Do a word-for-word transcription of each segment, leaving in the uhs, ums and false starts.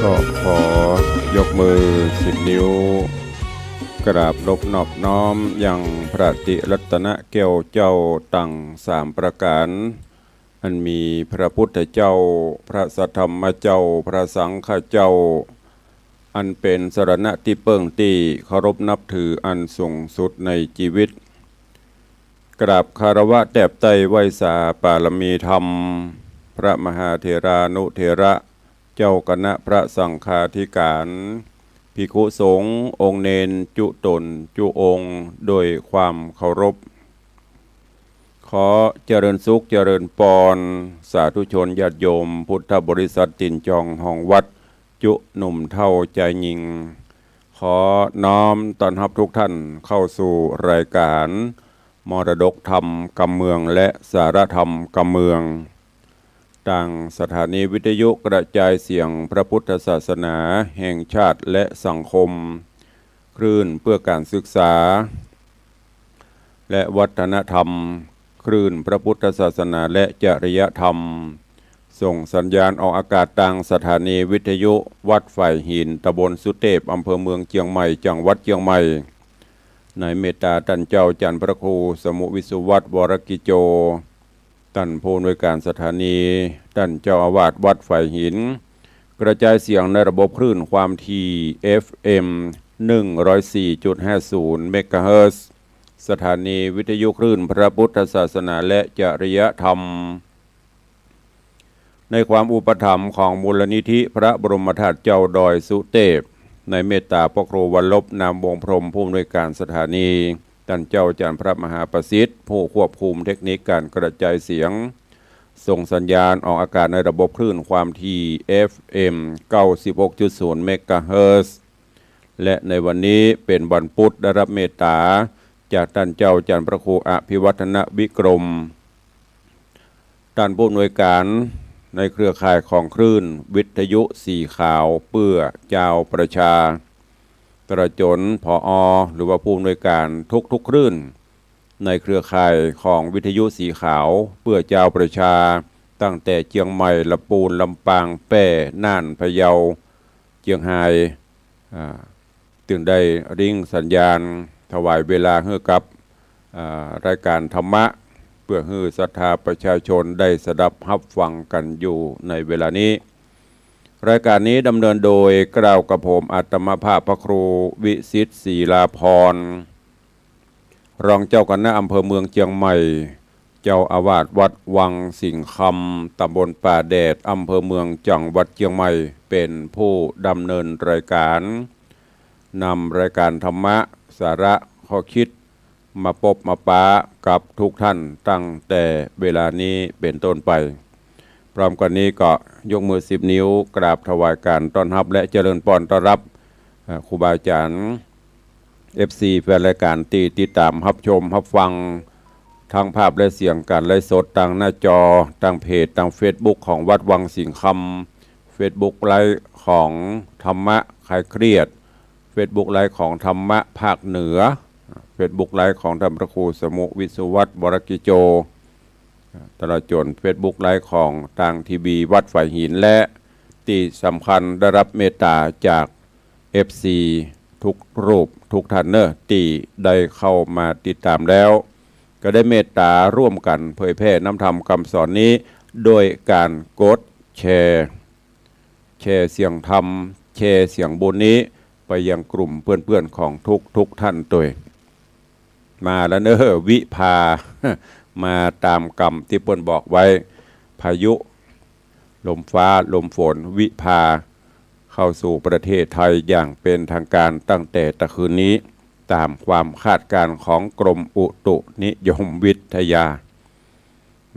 ก็ขอยกมือสิบนิ้ว กราบนบนอบน้อมยังพระติรัตนแก้วเจ้าตังสามประก๋าน อันมีพระพุทธเจ้า พระสัทธรรมเจ้า พระสังฆเจ้า อันเป๋นสรณะตี้เปิ้งตี้เคารพนับถืออันสูงสุดในจีวิต กราบคารวะแตบไต้ไหว้สาปารมีธรรม พระมหาเถรานุเถระ เจ้าคณะพระสังฆาธิก๋าน ภิกขุสงฆ์องค์เณรจุต๋นจุองค์ โดยความเคารพ ขอเจริญสุขเจริญปอน สาธุชนญาติโยมพุทธบริษัทตี๋นจองห้องวัด จุหนุ่มเฒ่าจายญิง ขอน้อมต้อนฮับทุกท่านเข้าสู่รายก๋าน มรดกธรรมกำเมืองและสาระธรรมกำเมือง ตางสถานีวิทยุกระจายเสียงพระพุทธศาสนาแห่งชาติและสังคม คลื่นเพื่อการศึกษา และวัฒนธรรม คลื่นพระพุทธศาสนาและจริยธรรม ส่งสัญญาณออกอากาศตางสถานีวิทยุวัดฝายหิน ตำบลสุเตพ อำเภอเมืองเจียงใหม่ จังหวัดเจียงใหม่ ในเมตตาต้านเจ้าจันทร์พระครูสมุห์วิสุวัฒน์ วรกิจโจ ต้านผู้อำนวยการสถานี ต้านเจ้าอาวาสวัดฝายหิน กระจายเสียงในระบบคลื่นความถี่ เอฟเอ็ม หนึ่งร้อยสี่จุดห้าศูนย์ เมกะเฮิรตซ์ สถานีวิทยุคลื่นพระพุทธศาสนาและจริยธรรม ในความอุปถัมภ์ของมูลนิธิพระบรมธาตุเจ้าดอยสุเตพ ในเมตตาพระครูวัลลภ นามวงศ์พรหม ผู้อำนวยการสถานี ต้านเจ้าจันทร์พระมหาประสิทธิ์ ผู้ควบคุมเทคนิคการกระจายเสียง ส่งสัญญาณออกอากาศในระบบคลื่นความถี่ เอฟเอ็ม เก้าสิบหกจุดศูนย์ เมกะเฮิรตซ์ และในวันนี้เป๋นวันพุธ ได้ฮับเมตตาจากต้านเจ้าจันทร์พระครูอภิวัฒนวิกรม ต้านผู้อำนวยการในเครือข่ายของคลื่นวิทยุสีขาวเปื้อจาวประชา ตลอดจ๋น ผอ หรือว่าผู้อำนวยการทุกๆคลื่น ในเครือข่ายของวิทยุสีขาวเปื้อจาวประชา ตั้งแต่เจียงใหม่ ลำปูน ลำปาง แป้ น่าน พะเยา เจียงฮาย อ่า ตึงได้ริ่งสัญญาณถวายเวลาหื้อกับ อ่า รายการธรรมะ เปื้อหื้อศรัทธาประชาชนได้สดับฮับฟังกั๋นอยู่ในเวลานี้ รายการนี้ดำเนินโดยเกล้ากระผมอาตมาภาพพระครูวิสิทธิ์ ศรีลาภรณ์ รองเจ้าคณะอำเภอเมืองเจียงใหม่ เจ้าอาวาสวัดวังสิงห์คำ ตำบลป่าแดด อำเภอเมือง จังหวัดเจียงใหม่ เป๋นผู้ดำเนินรายการ นำรายการธรรมะ สาระ ข้อคิด มาปบมาปะกับทุกท่านตั้งแต่เวลานี้เป๋นต้นไป พร้อมกั๋นนี้ก็ยกมือสิบนิ้วกราบถวายการต้อนฮับและเจริญปอนต้อนฮับ เอ่อ ครูบาอาจ๋ารย์ เอฟซี แฟนรายการตี้ติดต๋ามฮับชมฮับฟัง ทั้งภาพและเสียงก๋านไลฟ์สดตางหน้าจอ ตางเพจ ตางเฟซบุ๊กของวัดวังสิงห์คำ เฟซบุ๊กไลฟ์ของธรรมะคลายเครียด เฟซบุ๊กไลฟ์ของธรรมะภาคเหนือ เฟซบุ๊กไลฟ์ของต้านพระครูสมุห์วิสุวัฒน์ วรกิจโจ ตลอดจ๋นเฟซบุ๊กไลฟ์ของตางทีวีวัดฝายหิน และตี้สำคัญได้ฮับเมตตาจาก เอฟซี ทุกรูปทุกท่านเน่อ ตี้ได้เข้ามาติดต๋ามแล้ว ก็ได้เมตต๋าร่วมกั๋นเผยแผ่น้ำธรรมกำสอนนี้ โดยก๋านกดแชร์ แชร์เสียงธรรม แชร์เสียงบุญนี้ไปยังกลุ่มเปื้อนๆของทุกๆท่านตวย มาแล้วเน่อ วิภา มาต๋ามกำตี้เปิ้นบอกไว้ พายุ ลมฟ้า ลมฝน วิภา เข้าสู่ประเทศไทยอย่างเป๋นทางก๋านตั้งแต่ตะคืนนี้ ต๋ามความคาดก๋ารณ์ของกรมอุตุนิยมวิทยา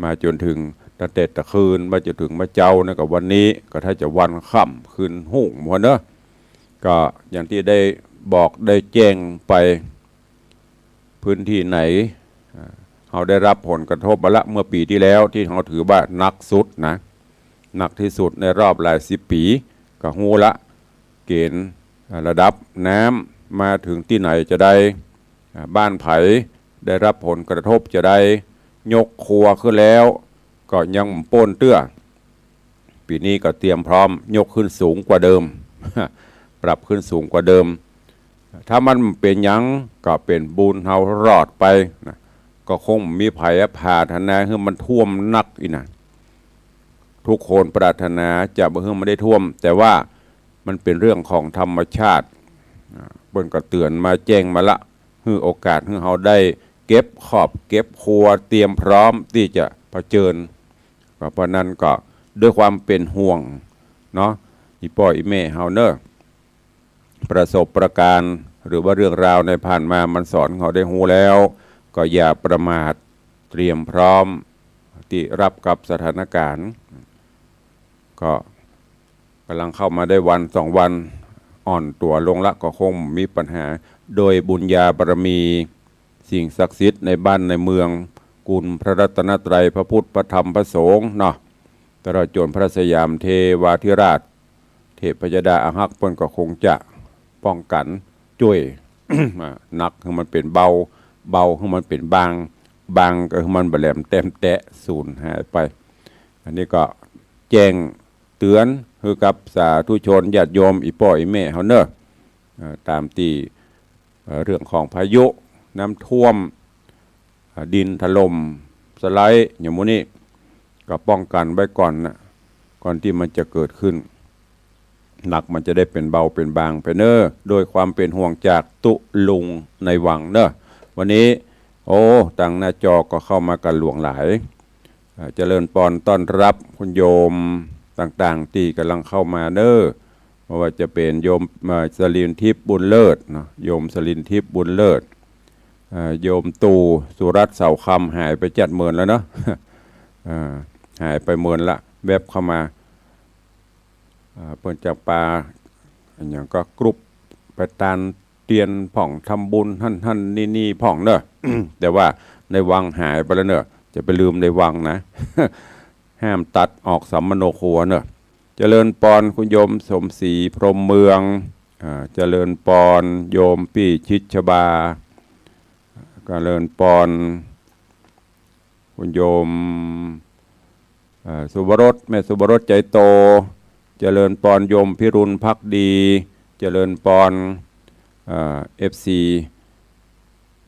มาจ๋นเถิงตั้งแต่ตะคืน มาจ๋นเถิงเมื่อเจ๊านั้นกับวันนี้ ก็ถ้าจะวันค่ำคืนฮุ่งหมดเน่อ ก็อย่างตี้ได้บอกได้แจ้งไป พื้นตี้ไหน อ่า เฮาได้ฮับผลกระทบมาละ เมื่อปี๋ตี้แล้วตี้เฮาถือว่าหนักสุดนะ หนักตี้สุดในรอบหลายสิบปี๋ ก็ฮู้ละ เก๋ณฑ์ อ่า ระดับน้ำมาเถิงตี้ไหนจะใด อ่า บ้านใผได้ฮับผลกระทบจะใด ยกครัวขึ้นแล้ว ก็ยังบ่ป๊นเตื้อ ปี๋นี้ก็เตรียมพร้อมยกขึ้นสูงกว่าเดิม ปรับขึ้นสูงกว่าเดิม ถ้ามันบ่เป๋นหยังก็เป๋นบุญเฮารอดไปนะ ก็คงบ่มีใผปรารถนาหื้อมันท่วมนักอี้นะ ทุกคนปรารถนาจะบ่หื้อมันได้ท่วม แต่ว่ามันเป๋นเรื่องของธรรมชาติ อ่า เปิ้นก็เตื๋อนมาแจ้งมาละ หื้อโอกาสหื้อเฮาได้เก็บครอบเก็บครัวเตรียมพร้อมตี้จะเผชิญ ก็เพราะนั้นก็ด้วยความเป๋นห่วงเนาะ อี่ป้ออี่แม่เฮาเนาะ ประสบการณ์หรือว่าเรื่องราวในผ่านมามันสอนเฮาได้ฮู้แล้ว ก็อย่าประมาท เตรียมพร้อมตี้รับกับสถานการณ์ ก็ก่ำลังเข้ามาได้วันสองวัน อ่อนตั๋วลงละก็คงบ่มีปัญหา โดยบุญญาบารมี สิ่งศักดิ์สิทธิ์ในบ้านในเมือง คุณพระรัตนตรัย พระพุทธ พระธรรม พระสงฆ์เนาะ ตลอดจ๋นพระสยามเทวาธิราช เทพยดาอาฮักเปิ้นก็คงจะป้องกั๋นจ้วย อ่า หนักหื้อมันเป๋นเบา เบาหื้อมันเป๋นบาง บางก็หื้อมันบ่แหลมแต้มแตะ สูญหายไป อันนี้ก็แจ้งเตื๋อนหื้อกับสาธุชนญาติโยมอี่ป้ออี่แม่เฮาเนาะ เอ่อ ต๋ามตี้ เอ่อ เรื่องของพายุ น้ำท่วม อ่า ดินถล่มสไลด์ อย่างหมู่นี้ ก็ป้องกั๋นไว้ก่อนนะ ก่อนตี้มันจะเกิดขึ้น หนักมันจะได้เป๋นเบาเป๋นบางไปเนาะ โดยความเป๋นห่วงจากตุ๊ลุงในวังเนาะ วันนี้ โอ้ ตางหน้าจอก็เข้ามากั๋นหลวงหลาย อ่า เจริญปอนต้อนรับคุณโยมต่างๆ ตี้ก่ำลังเข้ามาเนาะ บ่ว่าจะเป๋นโยม เอ่อ สลินทิพย์บุญเลิศเนาะ โยมสลินทิพย์บุญเลิศ เอ่อ โยมตู่สุรัตน์เสาคำ หายไปจัดเมินแล้วเนาะ อ่า หายไปเมินละ แว็บเข้ามา อ่า เปิ้นจะปา อะหยังก็กรุบไปตานเตียนพ่อง ทำบุญหั้นหั้นนี่นี่พ่องเนาะ แต่ว่าในวังหายไปแล้วเนาะ จะไปลืมในวังนะ ห้ามตัดออกสัมมโนครัวเนาะ เจริญปอนคุณโยมสมศรีพรหมเมือง อ่า เจริญปอนโยมปี้ชิดชบา เจริญปอนคุณโยม เอ่อ สุวรส แม่สุวรสใจโต เจริญปอนโยมพิรุณภักดี เจริญปอน เอ่อ เอฟซี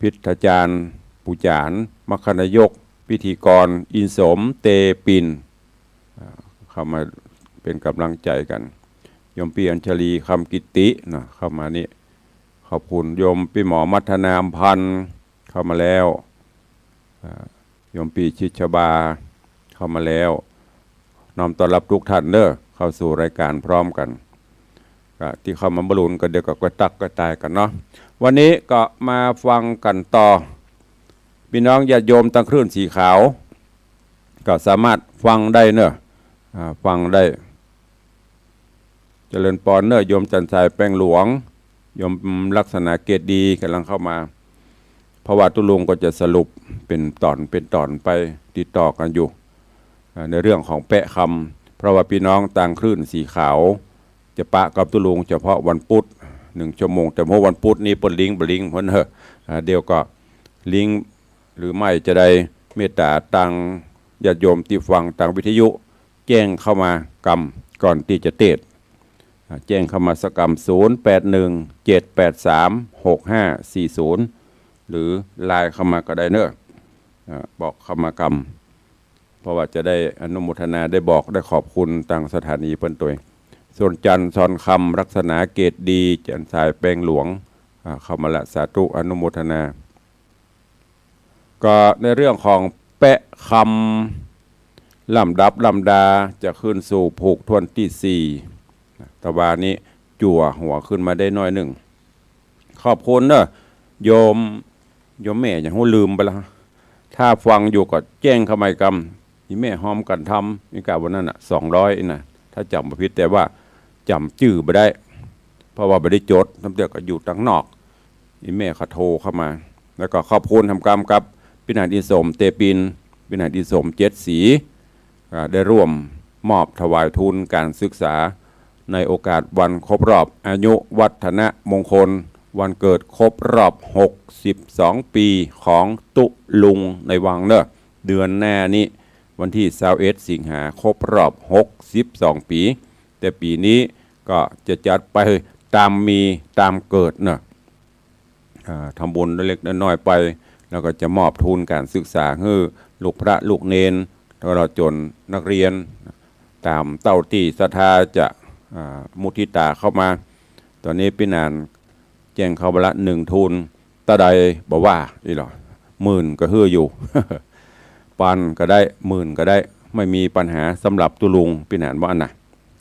พิทยาจารย์ ปู่จ๋ารย์ มคคนายก พิธีกร อินสม เตปิน อ่า เข้ามาเป๋นก๋ำลังใจ๋กั๋น โยมปี้อัญชลี คำกิติ นะ เข้ามานี่ ขอบคุณ โยมปี้หมอมัทนา อำพันธ์ เข้ามาแล้ว อ่า โยมปี้ชิดชบา เข้ามาแล้ว น้อมต้อนรับทุกท่านเนาะ เข้าสู่รายการพร้อมกั๋น ก็ตี้เข้ามาบ่ลุนก็เดี๋ยวก็กระตักกระตายกั๋นเนาะ วันนี้ก็มาฟังกั๋นต่อ ปี้น้องญาติโยมตางคลื่นสีขาว ก็สามารถฟังได้เนาะ อ่า ฟังได้ เจริญปอนเนาะ โยมจันทร์สายแปงหลวง โยมลักษณะเกตดีก๋ำลังเข้ามา เพราะว่าตุ๊ลุงก็จะสรุปเป๋นต๋อนเป๋นต๋อนไปติดต่อกั๋นอยู่ อ่า ในเรื่องของแปะคำ เพราะว่าปี้น้องตางคลื่นสีขาว จะปะกับตุ๊ลุงเฉพาะวันพุธ หนึ่งชั่วโมง แต่เมื่อวันพุธนี้เปิ้นลิงก์บ่ลิงก์เปิ้นเนาะ อ่า เดี๋ยวก็ลิงก์ หรือไม่จะได้เมตต๋าตางญาติโยมตี้ฟังตางวิทยุ แจ้งเข้ามากำก่อนตี้จะเตสน์ อ่า แจ้งเข้ามาสักกำ ศูนย์แปดหนึ่ง เจ็ดแปดสาม หกห้าสี่ศูนย์ หรือไลน์เข้ามาก็ได้เนาะ อ่า บอกเข้ามากำ เพราะว่าจะได้อนุโมทนา ได้บอก ได้ขอบคุณตางสถานีเปิ้นตวย ส่วนจันทร์สอนคำ ลักษณะเกตดี จันทร์สายแปงหลวง อ่า เข้ามาละ สาธุอนุโมทนา ก็ในเรื่องของแปะคำ ลำดับลำดาจะขึ้นสู่ผูกถ้วนตี้สี่ ตะวานี้จั่วหัวขึ้นมาได้หน้อยนึ่ง ขอบคุณเนาะ โยม โยมแม่หยังฮู้ลืมไปแล้ว ถ้าฟังอยู่ก็แจ้งเข้ามาอีกกำ อี่แม่ฮอมกั๋นธรรม นี่กะวันนั้นน่ะ สองร้อยนะ ถ้าจ๋ำบ่ผิด แต่ว่าจ๋ำจื้อบ่ได้ เพราะว่าบ่ได้จด ลางเตื้อก็อยู่ตางนอก อี่แม่เขาโทรเข้ามา แล้วก็ขอบคุณทำกำกับ ปี้หนานอินสม เตปิน ปี้หนานอินสม เจ็ดสี อ่า ได้ร่วมมอบถวายทุนการศึกษา ในโอกาสวันครบรอบอายุวัฒนมงคล วันเกิดครบรอบ หกสิบสอง ปีของตุ๊ลุงในวังเนาะ เดือนหน้านี้ วันตี้ซาวเอ็ด สิงหา ครบรอบ หกสิบสอง ปี แต่ปี๋นี้ ก็จะจัดไปต๋ามมีต๋ามเกิดเนาะ อ่า ทำบุญเล็กๆ น้อยๆ ไป แล้วก็จะมอบทุนก๋านศึกษาหื้อลูกพระลูกเณร ตลอดจ๋นนักเรียน ต๋ามเต้าตี้ศรัทธาจะ อ่า มุทิตาเข้ามา ต๋อนนี้ปี้หนานแจ้งเข้ามาละ นึ่งทุน เต้าใดบ่ว่าอี้หรอ หมื่นก็หื้ออยู่ ปันก็ได้ หมื่นก็ได้ ไม่มีปัญหาสำหรับตุ๊ลุง ปี้หนานว่าอั้นนะ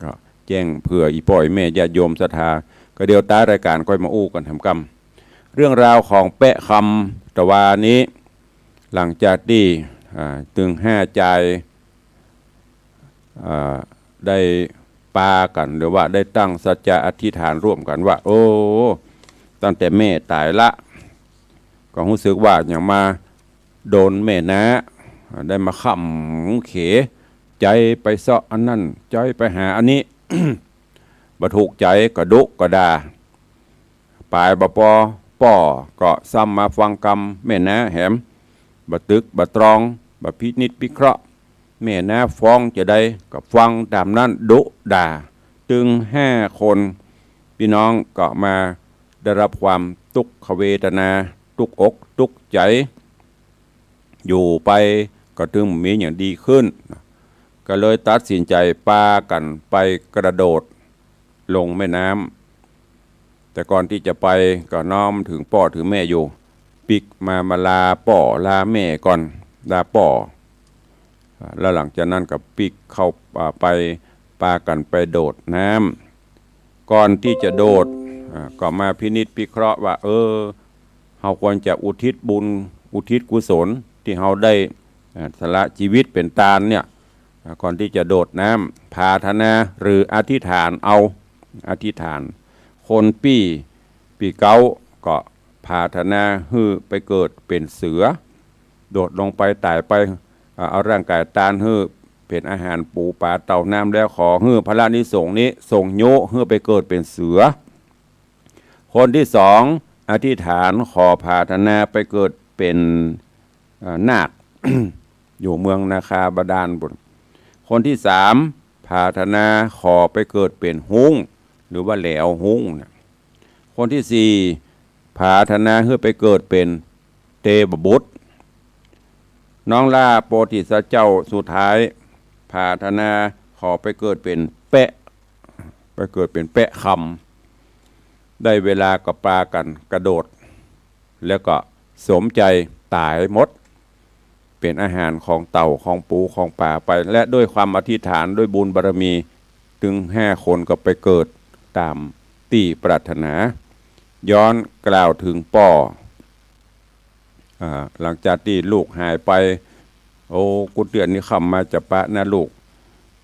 ก็แจ้งเผื่ออี่ป้ออี่แม่ญาติโยมศรัทธา ก็เดี๋ยวต๊ายรายก๋านค่อยมาอู้กั๋นแถมกำ เรื่องราวของแป๊ะคำตะวานี้ หลังจากตี้ อ่า ตึงห้าจาย อ่า ได้ปากั๋น หรือว่าได้ตั้งสัจจะอธิษฐานร่วมกั๋นว่า โอ้ ตั้งแต่แม่ต๋ายละ ก็ฮู้สึกว่าอย่างมาโดนแม่น้า ได้มาข่มเข ใจ๋ไปเซาะอันนั้น ใจ๋ไปหาอันนี้ บ่ถูกใจ๋ก็ดุก็ด่า ป๋ายบ่ปอ ป้อก็ซ้ำมาฟังกำแม่น้าแหม บ่ตึกบ่ตรอง บ่พินิจพิเคราะห์ แม่น้าฟ้องจาใดก็ฟังต๋ามนั้น ดุด่า ตึงห้าคน ปี้น้องก็มาได้รับความตุ๊กขเวทนา ตุ๊กอกตุ๊กใจ๋ อยู่ไปก็ตึงบ่มีอย่างดีขึ้น ก็เลยตัดสินใจ๋ปากั๋นไปกระโดดลงแม่น้ำ แต่ก่อนตี้จะไปก็น้อมเถิงป้อเถิงแม่อยู่ ปิ๊กมา มาลาป้อลาแม่ก่อน ลาป้อ อ่า แล้วหลังจากนั้นก็ปิ๊กเข้า อ่า ไป ปากั๋นไปโดดน้ำ ก่อนตี้จะโดด อ่า ก็มาพินิจพิเคราะห์ว่า เออ เฮาควรจะอุทิศบุญ อุทิศกุศลตี้เฮาได้ อ่า สละจีวิตเป๋นตานเนี่ย อ่า ก่อนตี้จะโดดน้ำ ผาถนาหรืออธิษฐานเอา อธิษฐาน คนปี้ ปี้เก๊าก็ผาถนาหื้อไปเกิดเป๋นเสือ โดดลงไปต๋ายไป อ่า เอาร่างก๋ายตานหื้อเป๋นอาหารปูปลาเต่าน้ำ แล้วขอหื้อพระนิสงฆ์นี้ทรงโยหื้อไปเกิดเป๋นเสือ คนตี้สองอธิษฐานขอผาถนาไปเกิดเป๋น อ่า นาค อยู่เมืองนาคาบาดาลปุ้น คนตี้สามผาถนาขอไปเกิดเป๋นฮุ้ง หรือว่าแหลวฮุ้งน่ะ คนตี้สี่ผาถนาหื้อไปเกิดเป๋นเตวบุตร น้องล่าโปธิสัตว์เจ้าสุดท้ายผาถนาขอไปเกิดเป๋นแป๊ะ ไปเกิดเป๋นแป๊ะคำ ได้เวลาก็ปากั๋นกระโดด แล้วก็สมใจ๋ต๋ายหมด เป๋นอาหารของเต่าของปูของป๋าไป และด้วยความอธิษฐานด้วยบุญบารมี ตึงห้าคนก็ไปเกิดต๋ามตี้ปรารถนา ย้อนกล่าวเถิงป้อ อ่า หลังจากตี้ลูกหายไป โอ้ กู้เตื้อนี้ค่ำมาจะปะนะลูก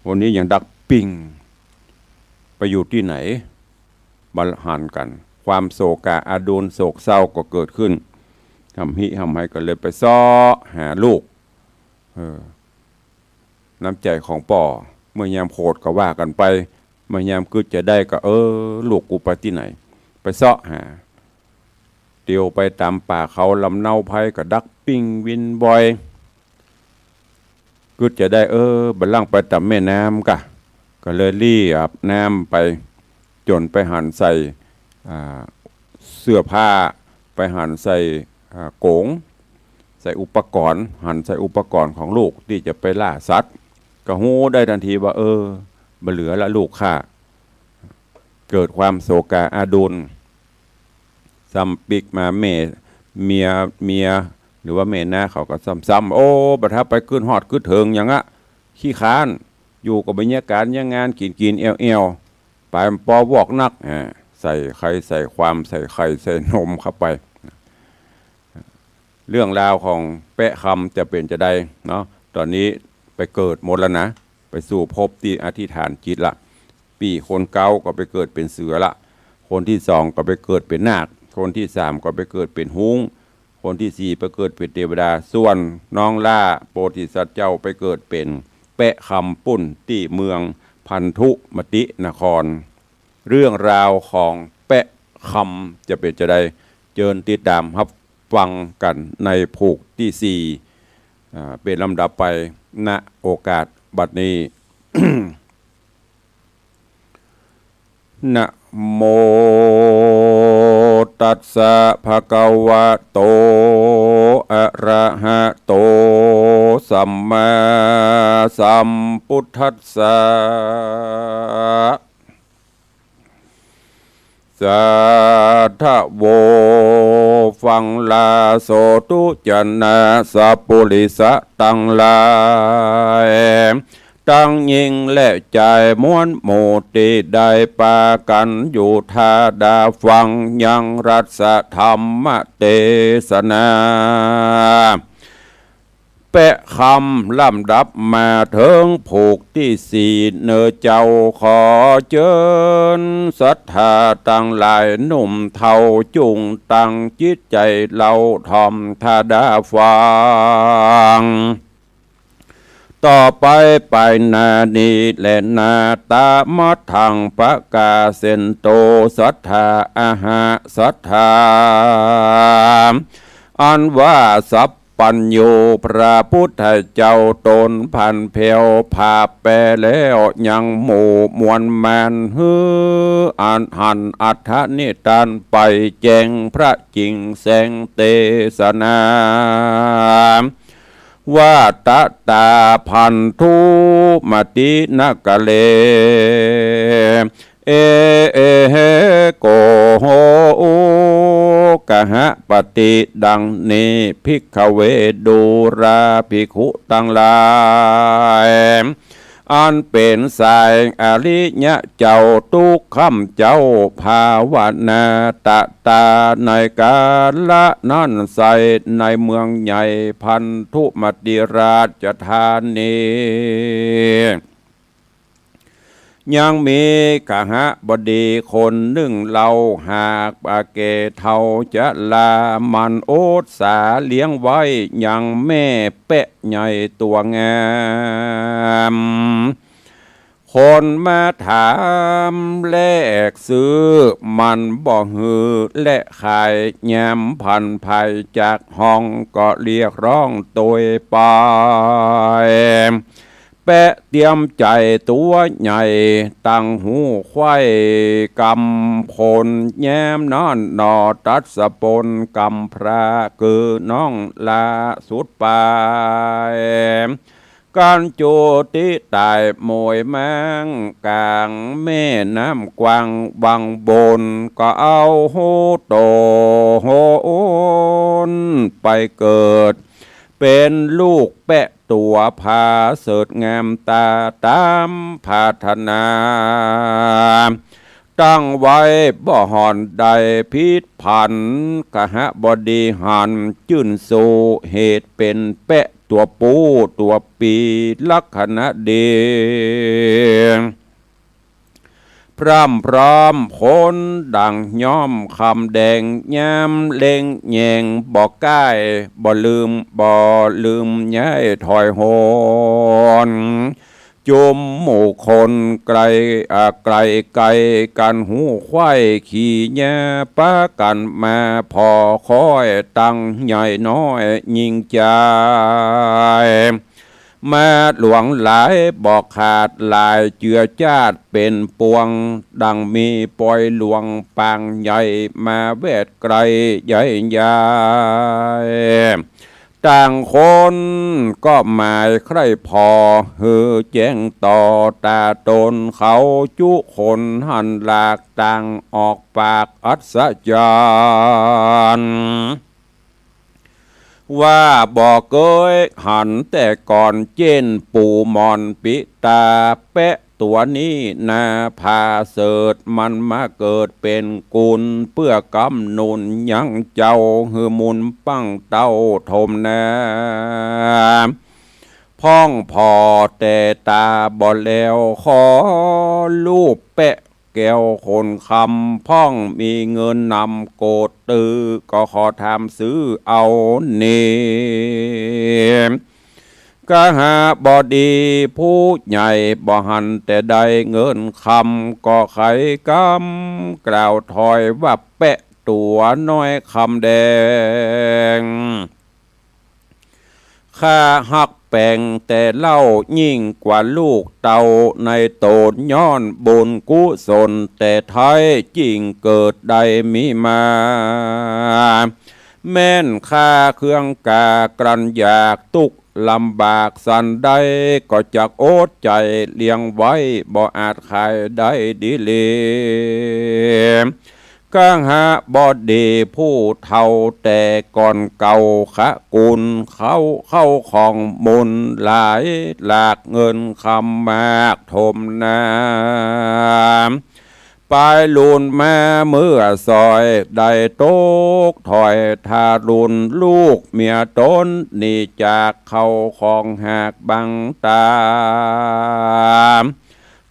วันนี้ยังดักปิ้ง ไปอยู่ตี้ไหน บ่หันกั๋น ความโศกะอาดูลโศกเศร้าก็เกิดขึ้น ห่ำหิห่ำไห้ก็เลยไปเซาะหาลูก เออ น้ำใจ๋ของป้อ เมื่อยามโขดก็ว่ากั๋นไป เมื่อยามกึ๊ดจะได้ก็ เออ ลูกกูไปตี้ไหน ไปเซาะหา เตียวไปต๋ามป่าเขาลำเนาไพรก็ดักปิ้งวินบ่อย กึ๊ดจะได้ เออ บ่าล่างไปต๋ามแม่น้ำก่ะ ก็เลยรีบอาบน้ำไป จ๋นไปหันใส่ อ่า เสื้อผ้า ไปหันใส่ อ่า โก๋ง ใส่อุปกรณ์ หันใส่อุปกรณ์ของลูกตี้จะไปล่าสัตว์ ก็ฮู้ได้ตันทีว่า เออ บ่เหลือละลูกข้า เกิดความโศกาอาดูล ซ้ำปิ๊กมาแม่ เมีย เมีย หรือว่าแม่น้าเขาก็ซ้ำๆ โอ้ บ่าถ้าไปกึ๊ดฮอดกึ๊ดเถิงหยังอะ ขี้คร้าน อยู่ก็บ่มีก๋านมีงาน กิ๋นกิ๋นแอ่วๆ ป๋ายปอวอกนัก อ่า ใส่ไข่ใส่ความ ใส่ไข่ใส่นมเข้าไป เรื่องราวของแป๊ะคำจะเป๋นจาใดเนาะ ต๋อนนี้ไปเกิดหมดแล้วนะ ไปสู่ภพตี้อธิษฐานจิตละ ปี้คนเก๊าก็ไปเกิดเป๋นเสือละ คนตี้สองก็ไปเกิดเป๋นนาค คนตี้สามก็ไปเกิดเป๋นฮุ้ง คนตี้สี่ไปเกิดเป๋นเตวดา ส่วนน้องล่าโปธิสัตว์เจ้าไปเกิดเป๋นแป๊ะคำปุ้นตี้เมืองพันธุมตินคร เรื่องราวของแป๊ะคำจะเป๋นจาใด เจิญติดต๋ามฮับฟังกั๋นในผูกตี้สี่ อ่า เป๋นลำดับไป ณ โอกาสบัดนี้ เ นะโมตัสสะ ภะคะวะโต อะระหะโต สัมมาสัมพุทธัสสะ สาธะโว ฟังลาโสธุ จะนะสัปปุริสะตังหลาย ตังญิงและจายมวลหมู่ ตี้ได้ปากั๋นอยู่ทาดาฟังยังรัตถธรรมเตสนา แปะคำลำดับมาเถิงผูกตี้สี่ เน่อเจ้า ขอเจิญศรัทธาตังหลาย หนุ่มเฒ่าจุ่งตั้งจิตใจ๋เล่าถ่อมทาดาฟัง ต่อไปไปหน้านี้แลนา ตะมะทัง ประกาเสนโต ศรัทธา อะหะ ศรัทธา อันว่าสัพพัญญูพระพุทธเจ้าต๋นผันแผวผาบแปรแล้ว ยังหมู่มวลมารหื้ออันหันอัตถนิทานไปแจ้งพระจิ่งแสงเตสนา ว่าตะตา ภันธุมะตินะกะเล เอ เอ โก โห อุกะหะปะติ ดังนี้ ภิกขะเว ดูราภิกขุตังหลาย อันเป๋นสายอริยะเจ้า ตุ๊กค่ำเจ๊าภาวนาตะตา ในกาละนั้นไส้ ในเมืองใหญ่ภันธุมะติราชธานี ยังมีกหบดีคนนึ่งเล่า หากปะแก่เฒ่าจะลา มันอดสาเลี้ยงไว้ยังแม่แปะใหญ่ตั๋วงาม คนมาถามแลกซื้อ มันบ่หื้อแลขาย ยามผันผายจากห้อง ก็เรียกร้องโตยไป แปะเตียมใจ๋ตั๋วใหญ่ ตังหูไขว้กำคน ยามนั้นหนอ ตัสปนกำพร้า คือน้องลาสุดปาย กั๋นจุติต๋ายโมยแม้งก๋างแม่น้ำกว้างวังบน ก็เอาโหโตโหนไปเกิด เป๋นลูกแปะตั๋วผาเสริฐงามตาต๋ามผาถนา ตั้งไว้บ่ห่อนใดผิดผัน กหบดีหันจื้นสู้ เหตุเป๋นแปะตั๋วปู๋ตั๋วปี๋ ลักษณะดี พร่ำพร้อมคนดังย่อมคำแดง ยามเล็งแยงบ่ก้าย บ่ลืม บ่ลืมย้ายถอยโหน จุมหมู่คนไกล อ่า ไกลไกลกั๋นหูไขว้ขี่ยา ปากั๋นมาผ่อค้อย ตังใหญ่น้อยยิ่งใจ๋ มาหลวงหลายบ่ขาด หลายเจือจ้าดเป๋นปวง ดังมีปอยหลวงปางใหญ่ มาแวดไกลใหญ่ใหญ่ ต่างคนก็หมายใคร่ผ่อ หื้อแจ้งต่อต๋าต๋นเขาจุคน หันหลากต่างออกปากอัศจรรย์ ว่าบ่เกยหันแต่ก่อน เจ้นปู่หม่อนปิตา แปะตั๋วนี้นาผาเสริฐ มันมาเกิดเป๋นกุล เปื้อกำหนุนยังเจ้า หื้อมูลปังเต้าถมนา พ่องผ่อแต่ต๋าบ่แล้ว ขอลูปแปะ แก้วขนคำ พ่องมีเงินนำโกดตื้อ ก็ขอถามซื้อเอานี้ กหบดีผู้ใหญ่ บ่หันแต่ได้เงินคำ ก็ไขกำกล่าวถอยว่า แปะตั๋วน้อยคำแดง ข้าฮักแป ป๋งแต่เล่า ยิ่งกว่าลูกเต้าในต๋น ย้อนบุญกุศลแต่ไท้ จึ่งเกิดได้มีมา แม้นค่าเครื่องกล้ากลั้นอยาก ตุ๊กข์ลำบากสันใด ก็จักอดใจ๋เลี้ยงไว้ บ่อาจขายได้ดีหลี คหบดีผู้เฒ่าแต่ก่อนเก่า คะกุณเข้า เข้าของมูลหลายหลาก เงินคำมากถมนา ปายลูนมาเมื่อสอย ได้ตกถ้อยทารุณ ลูกเมียต๋นหนีจาก เข้าของหากบังตา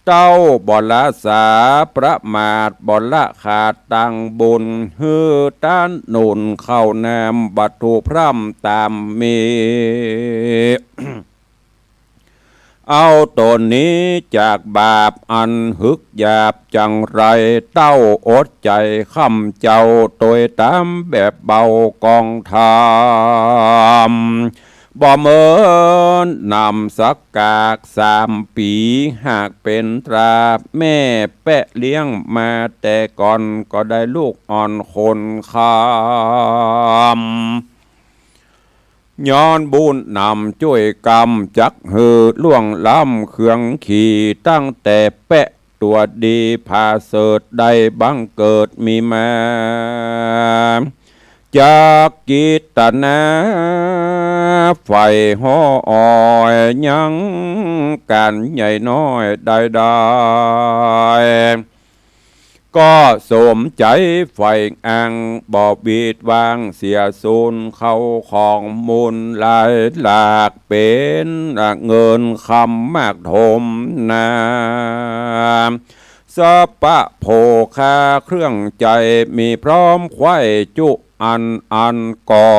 เต้าบ่ละสาประมาท บ่ละขาดตังบุญ หื้อต้านหนุนข้าวน้ำ วัตถุพร่ำต๋ามมี เอาต๋นหนีจากบาปอันหึกหยาบจังไร เต้าอดใจ๋ค้ำเจ้า ตวยต๋ามแบบเบากองธรรม บ่เมินนำสักกากสามปี๋ หากเป๋นตราแม่แปะเลี้ยงมาแต่ก่อน ก็ได้ลูกอ่อนคนคำ ย้อนบุญนำจ้วยกำ จักหื้อล่วงล้ำเครื่องขี่ ตั้งแต่แปะตั๋วดีผาเสริฐ ได้บังเกิดมีมา จักกิตนาใฝ่ห่อออย ยังก๋านใหญ่น้อยใดๆ ก็สมใจ๋ใฝ่อ้าง บ่บีดว้างเสียสูญ เข้าของมูลหลายหลาก เป๋นเงินคำมากถมนา สปะโภคาเครื่องใจ๊ มีพร้อมไขว่จุอันอัน ก่อ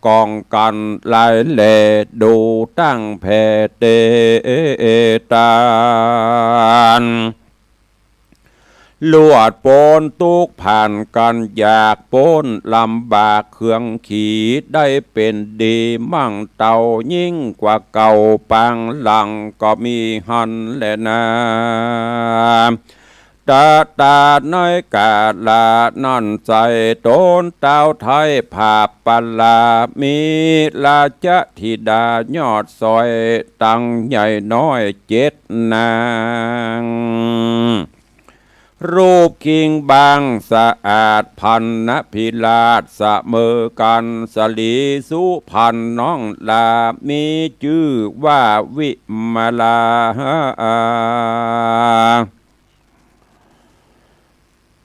กองกั๋นหลายแหล่ ดูตั้งแผ่เตตาน ลวดป๊นตุ๊กข์ผ่านกั๋นอยาก ป๊นลำบากเครื่องขี่ ได้เป๋นดีมั่งเต้ายิ่งกว่าเก่า ปางหลังก็มีหั้นแลนา ตะตาในกาละนั้นไส้ ต๋นต้าวไท้ผาบปะลา มีราชธิดายอดสอย ตังใหญ่น้อยเจ็ดนาง รูปคิงบางสะอาด พรรณพิราชเสมอกั๋น สลีสุพรรณน้องหล้า มีจื้อว่าวิมลา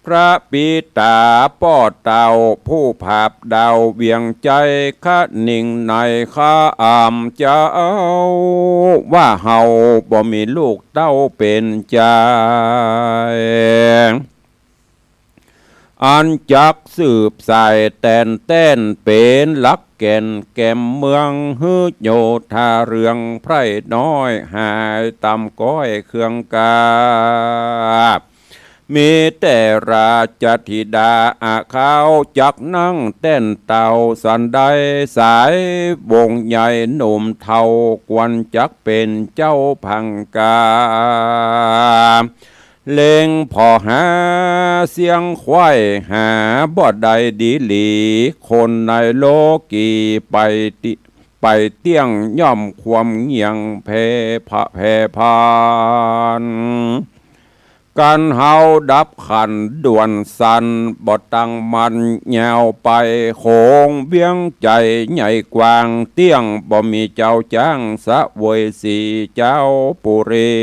พระปิต๋าป้อเต้าผู้ผาบดาวเวียงใจ๊ คะนิงในคะอำเจ้า ว่าเฮาบ่มีลูกเต้าเป๋นจาย อันจักสืบสายแตนแต้น เป๋นหลักแก่นแก่มเมือง หื้อโยธาเรืองไพร่น้อย หายต่ำก้อยเครื่องกา มีแต่ราชธิดาอาขาว จักนั่งแต้นเต้าสันใด สายวงศ์ใหญ่หนุ่มเฒ่า ควรจักเป๋นเจ้าพังกา เล็งผ่อหาเสี้ยงไขว่หาบ่ได้ดีหลี คนในโลกีไปติ ไปเตี้ยงย่อมความเหงี่ยงแผ่ผะ แผ่พาน กั๋นเฮาดับขันด่วนสั้น บ่ตั้งมั่นยาวไป โขงเวียงใจ๋ใหญ่กว้างเตี้ยง บ่มีเจ้าจ๊างเสวยสีเจ้าปุรี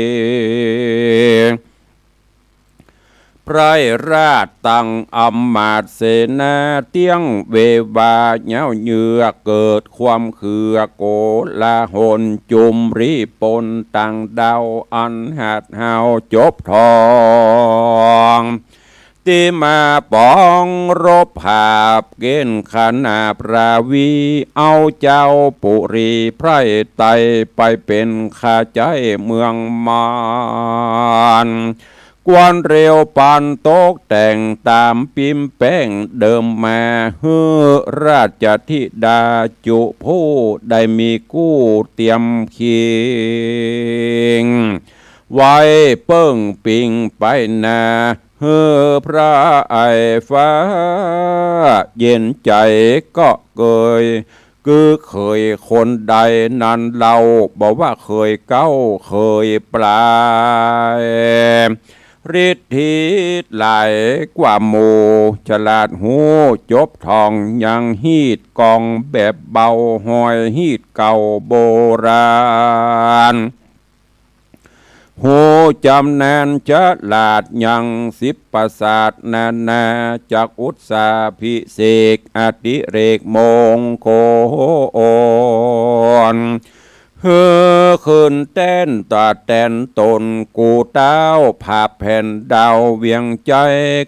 ไพร่ราชตั้งอำมาตย์เสนา เตี้ยงเววายาวเหยือก เกิดความเขือกโกลาหล จุมรีปนต่างด้าว อันหาดฮาวจบทอง ตี้มาป๋องรบหาบเก๋ณฑ์ขนาบราวี เอาเจ้าปุรีไพร่ไตไปเป๋นข้าใจ๊เมืองมาร กวนเรียวปานตกแต่งต๋ามปิ๊มแป้งเดิมมา หื้อราชธิดาจุผู้ได้มีกู้เตียมคิง ไว้เปิ้งปิงไปนา หื้อพระไอฟ้าเย็นใจ๋ก็เกย คือเขยคนใดนั้นเล่า บ่ว่าเขยเก๊าเขยปลาย ฤทธิหลายกว่าหมู่ ฉลาดฮู้จบท่องยังฮีตกองแบบเบา ฮอยฮีตเก่าโบราณ ฮู้จำนาญฉลาดยังสิบประสาทนานา จักอุตสาพิเศษอดิเรกมงคล หื้อขึ้นแต้นต๋าแตนต๋น กู่เต้าผาบแผ่นดาวเวียงใจ๋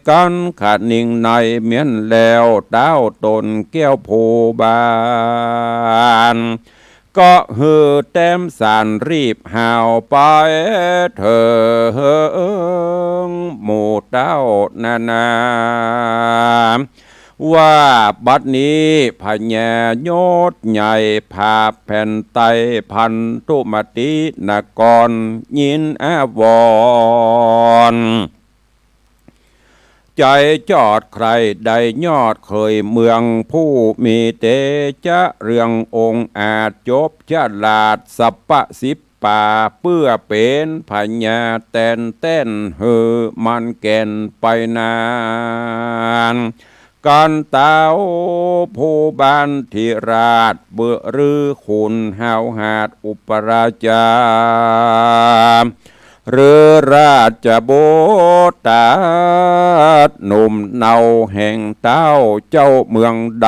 กั๋นขะนิงในเมี้ยนแล้ว เต้าต๋นแก้วภูบาล ก็หื้อแต้มสารรีบฮาวไปเถิงหมู่เต้านานา ว่าบัดนี้พญายศใหญ่ผาบแผ่นไตร พันธุมตินคร ยินอาวรณ์ ใจ๋จอดใคร่ได้ยอดเขยเมือง ผู้มีเตจะเรืององอาจ จบฉลาดสัพพะสิบป่า เปื้อเป๋นพญาแตนแต้น หื้อมันแก่นไปนาน กั๋นเต้าภูบาลธิราช เบื้อฤๅขุนฮาวหาดอุปราชา ฤๅราชบุตรหนุ่มเนาแห่งเต้าเจ้าเมืองใด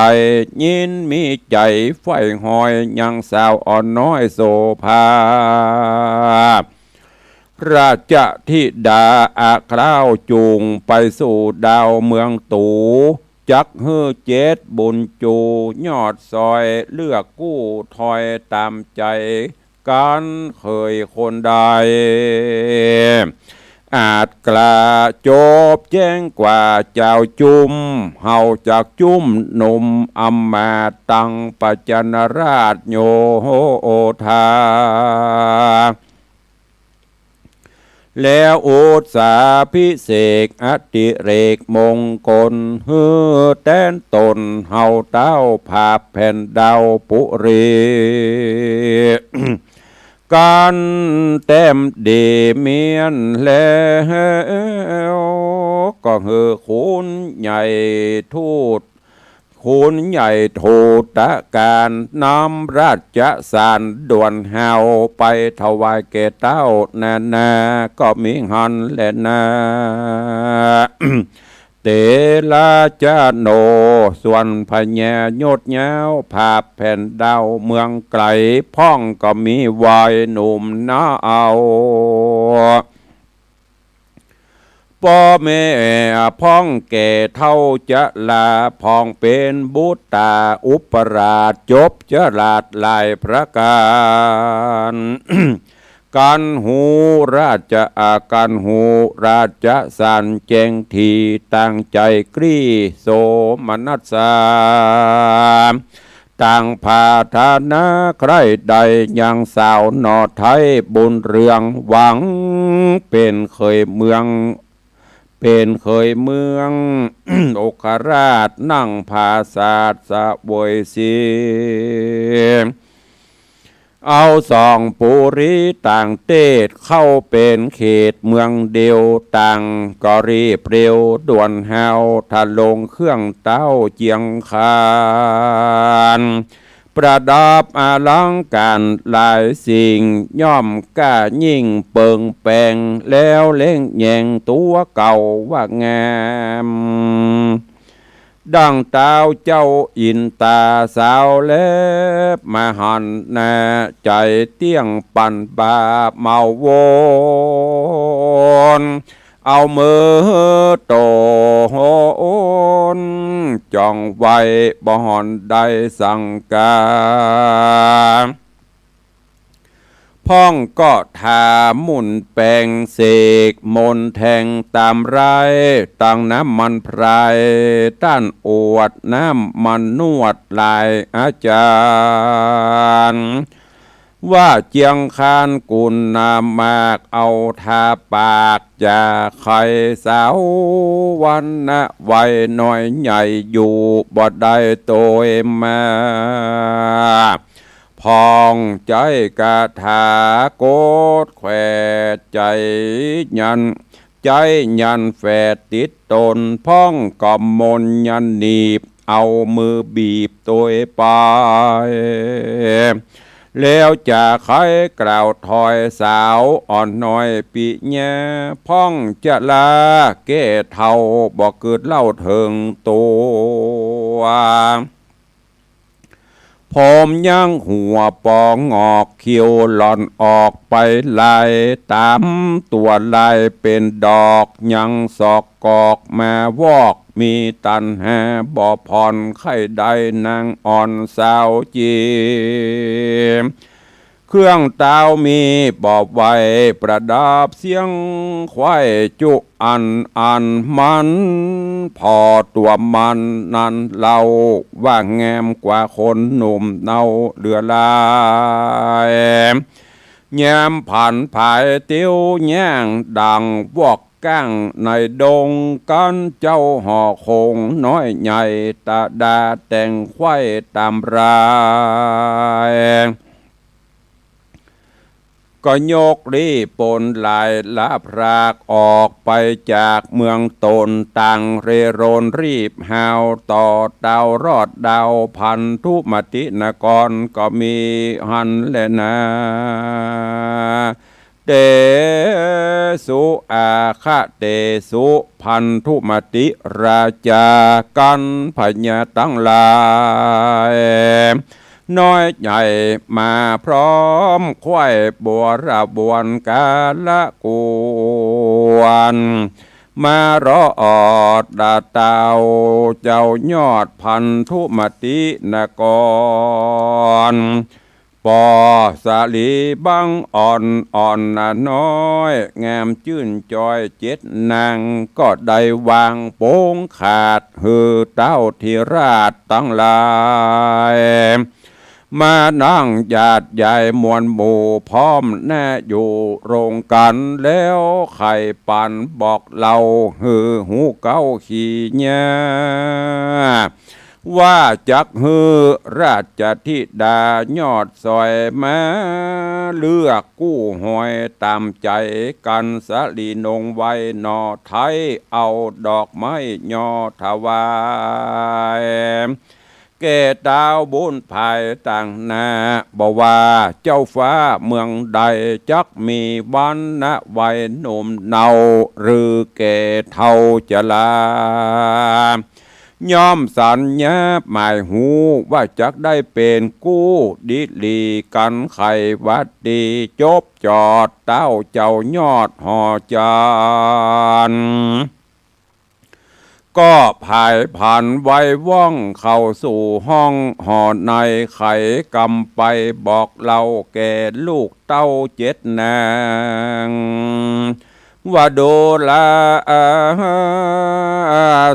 ยินมีใจ๋ใฝ่ฮอยยังสาวอ่อนน้อยโสภา ราชธิดาอะคล้าวจูงไปสู่ดาวเมืองตู จักหื้อเจ็ดบุญจู ยอดซอยเลือกกู้ถอยต๋ามใจ๋ กั๋นเขยคนใด อาจกล้าจบแจ้งกว่าจาวจุม เฮาจักจุมหนุ่มอำมาตย์ตังประจันราชโยธา แล้วอุตสาพิเศษกอดิเรกมงคล หื้อแตนต๋นเฮาเต้าผาบแผ่นดาวปุรี กั๋นแต้มดีเมี้ยนแล้ว ก็หื้อขุนใหญ่ทูต ขุนใหญ่ทูตการนำราชสารด่วนฮาวไปถวายแก่เต้านานา ก็มีหั้นแลนา เตระจโน ส่วนพญายศยาวผาบแผ่นดาวเมืองไก๋ พ่องก็มีไหว้หนุ่มนาเอา ป้อแม่พ่องแก่เฒ่าจะลา พ่องเป๋นบุตราอุปราช จบฉลาดหลายประก๋าน กั๋นฮู้ราชอา กั๋นฮู้ราชสารแจ้งถี่ ตั้งใจ๋กรีโสมนัสสา ตั้งผาถนาใคร่ได้ยังสาวหน่อไท้บุญเรือง หวังเป๋นเขยเมือง เป๋นเขยเมือง องคราชนั่งผาสาทเสวยสี เอาสองปุรีต่างเตศ เข้าเป๋นเขตเมืองเดียว ต่างก็รีบเร็วด่วนฮาว ทะลงเครื่องเต้าเจียงคาน ประดับอลังก๋านหลายสิ่ง ย่อมก้ายิ่งเปิงแปง แล้วเล็งแยงตั๋วเก่าว่างาม ดังต้าวเจ้าอินตาสาวแลบมาหันหน้า ใจ๋เตี้ยงปั่นบ่าเมาวน เอามือโตนจ่องไว้บ่หันได้สังกา พ่องก็ทามุ่นแป๋งเสกมนต์แทงต๋ามไร้ ตังน้ำมันพราย ต้านอวดน้ำมันนวดหลายอาจ๋ารย์ ว่าเจียงคานกุณหมาก เอาทาปาก จะใค่สาววรรณะไว้ น้อยใหญ่อยู่บ่ได้โตยมา พ่องใจ๊คาถาโกฏแขวดใจ๊ยัน ใจ๊ยันแฝดติดต๋น พ่องก็มนต์ยันหนีบ เอามือบีบโตยไป แล้วจะใค่กล่าวถอยสาวอ่อนน้อยปิญญา พ่องจะลาแก่เฒ่า บ่กึ๊ดเล่าเถิงตั๋ว ผมยังหัวปองอก คิ้วหล่อนออกไปลาย ต๋ามตั๋วลายเป๋นดอก ยังสอกกอกมาวอก มีตัณหาบ่ผ่อน ใค่ได้นางอ่อนสาวจี เครื่องตาวมีบ่ไหว ประดับเสียงไขว้จุอันอันมัน ผ่อตั๋วมันนั้นเล่า ว่างามกว่าคนหนุ่มเนาเหลือหลาย ยามผันผายเตียวย่าง ดั่งวอกก้างในดง กั๋นเจ้าห่อโขงน้อยใหญ่ ตะดาแต่งไขว้ต๋ามราย ก็ยกลี้ปนหลายละพราก ออกไปจากเมืองต๋น ต่างเร่ร่อนรีบฮาว ต่อเต้ารอดดาวพันธุมตินคร ก็มีหั้นแลนา เตสุ อาคะเตสุ พันธุมติราชา กั๋นพญาตังหลาย น้อยใหญ่มาพร้อมไขว้บวรบวนกาละกวน มารอดดาเต้าเจ้ายอดพันธุมตินคร ปอสาลีบังอ่อนอ่อนนาน้อย งามจื้นจอยเจ็ดนาง ก็ได้วางโป๋งขาด หื้อเต้าธิราชตังหลาย มานั่งญาติใหญ่มวลหมู่ พร้อมหน้าอยู่โรงกั๋น แล้วใค่ปันบอกเล่า หื้อฮู้เก๊าขี้เยียะ ว่าจักหื้อราชธิดายอดสอยมาเลือกกู้หอยต๋ามใจ๋กั๋น สาลีนงไว้หน่อไท้ เอาดอกไม้ยอถวาย แก่เต้าบุญภายต่างหน้า บ่ว่าเจ้าฟ้าเมืองใด จักมีวรรณะวัยหนุ่มเนา หรือแก่เฒ่าจรา ย่อมสัญญาหมายฮู้ ว่าจักได้เป๋นกู้ดีหลีกั๋น ใค่หวัดดีจบจอดเต้าเจ้ายอดหอจันทร์ ก็ผายผันไวว่องเข้าสู่ห้องหอใน ใค่กำไปบอกเล่าแก่ลูกเต้าเจ็ดนาง ว่าดูรา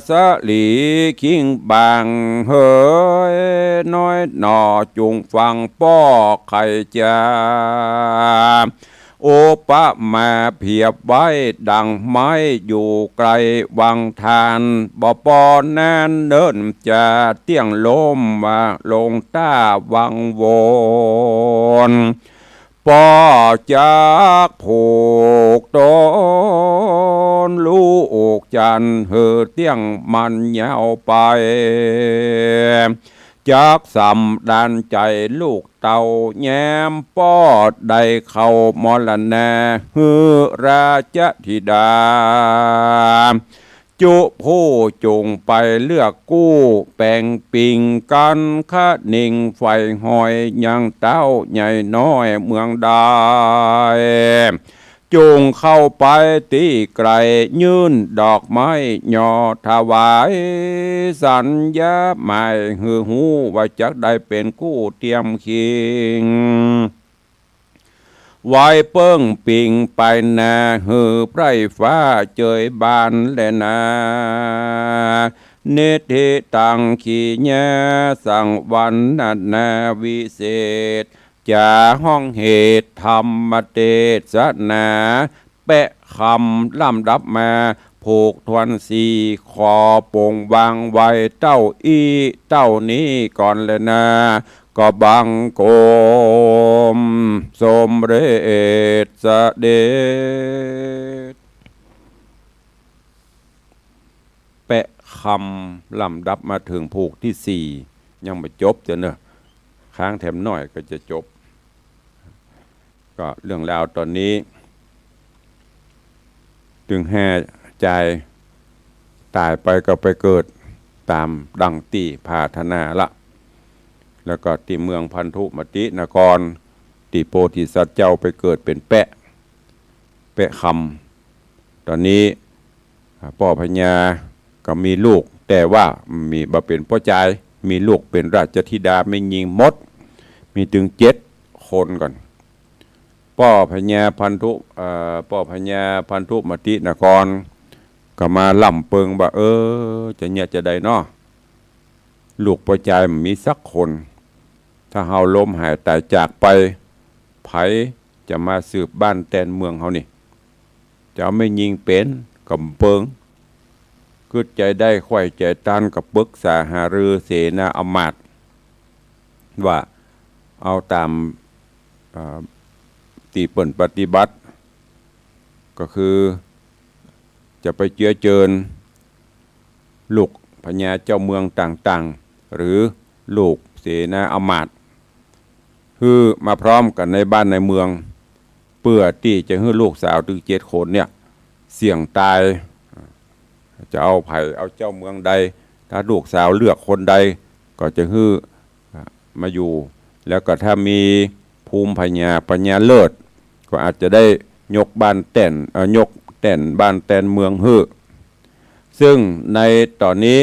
สาลีคิงบางเหย น้อยหน่อจุ่งฟังป้อใค่จา อุปมาเปรียบไว้ดั่งไม้อยู่ไกลวังทาน บ่ปอนั้นเนิ่นจะเตี้ยงล้มว่าลงต้าวังวน ปอจักผูกต๋นลูกจันทร์หื้อเตี้ยงมั่นยาวไป จักสำราญใจ๋ลูกเต้าแย้มปอดได้เข้ามรณาหื้อราชธิดา จุผู้จุ่งไปเลือกกู้แป๋งปิงกั๋น คะนิงใฝ่หอยยังเต้าใหญ่น้อยเมืองใด จุ่งเข้าไปตี้ไกล ยื่นดอกไม้ยอถวาย สัญญาหมายหื้อฮู้ ว่าจักได้เป๋นกู้เตียมคิง ไว้เปิ้งปิ่งไปนา หื้อไพร่ฟ้าเจยบานแลนา นิทธิตัง กิริยา สังวรรณนาวิเศษ จ๋าฮ้องเหตุธรรมเตสนา แปะคำลำดับมา ผูกถ้วนสี่ ขอโป๋งวางไว้เต้าอี้เต้านี้ก่อนแลนา ก็บังคมสมเร็จเสด็จ แปะคำลำดับมาเถิงผูกตี้สี่ ยังบ่จบเตื้อเนาะ ค้างแถมหน้อยก็จะจบ ก็เรื่องราวต๋อนนี้ ตึงแห่จาย ต๋ายไปก็ไปเกิดต๋ามดังตี้ปรารถนาละ แล้วก็ตี้เมืองพันธุมตินคร ตี้โพธิสัตว์เจ้าไปเกิดเป๋นแปะ แปะคำ ต๋อนนี้ อ่า ป้อพญาก็มีลูก แต่ว่ามี บ่เป๋นป้อจาย มีลูกเป๋นราชธิดาแม่ญิงหมด มีตึงเจ็ดคนก่อน ป้อพญาพันธุ เอ่อ ป้อพญาพันธุมตินคร ก็มาล่ำเปิงว่า เออ จะเยียะจาใดเนาะ ลูกป้อจายบ่มีสักคน ถ้าเฮาล้มหายต๋ายจากไป ใผจะมาสืบบ้านแตนเมืองเฮานี่ จะเอาแม่ญิงเป๋นก็บ่เปิง กึ๊ดใจ๋ได้ไขว้ใจ๋ตันก็ปึกษาหารือเสนาอำมาตย์ ว่าเอาต๋าม อ่า ตี้เปิ้นปฏิบัติ ก็คือจะไปเจื้อเจิญลูกพญาเจ้าเมืองต่างๆ หรือลูกเสนาอำมาตย์ หื้อมาพร้อมกั๋นในบ้านในเมือง เปื้อตี้จะหื้อลูกสาวตึงเจ็ดคนเนี่ย เสี่ยงต๋าย จะเอาใผ เอาเจ้าเมืองใด ถ้าลูกสาวเลือกคนใด ก็จะหื้อ อ่า มาอยู่ แล้วก็ถ้ามีภูมิพญา พญาเลิศ ก็อาจจะได้ยกบ้านแตน เอ่อ ยกแตนบ้านแตนเมืองหื้อ ซึ่งในต๋อนนี้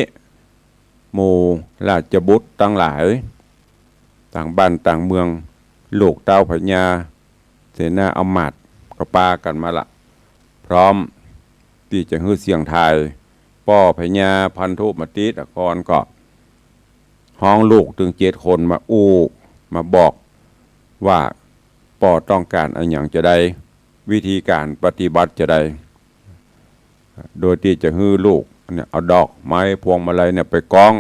หมู่ราชบุตรตังหลาย ต่างบ้านต่างเมือง ลูกเต้าพญา เสนาอำมาตย์ก็ปากั๋นมาละ พร้อมตี้จะหื้อเสี่ยงทาย ป้อพญาพันธุมตินครก็ฮ้องลูกตึงเจ็ดคนมาอู้มาบอกว่าป้อต้องก๋านอะหยังจาใด วิธีก๋านปฏิบัติจาใด โดยตี้จะหื้อลูกเนี่ยเอาดอกไม้พวงมาลัยเนี่ยไปก้อง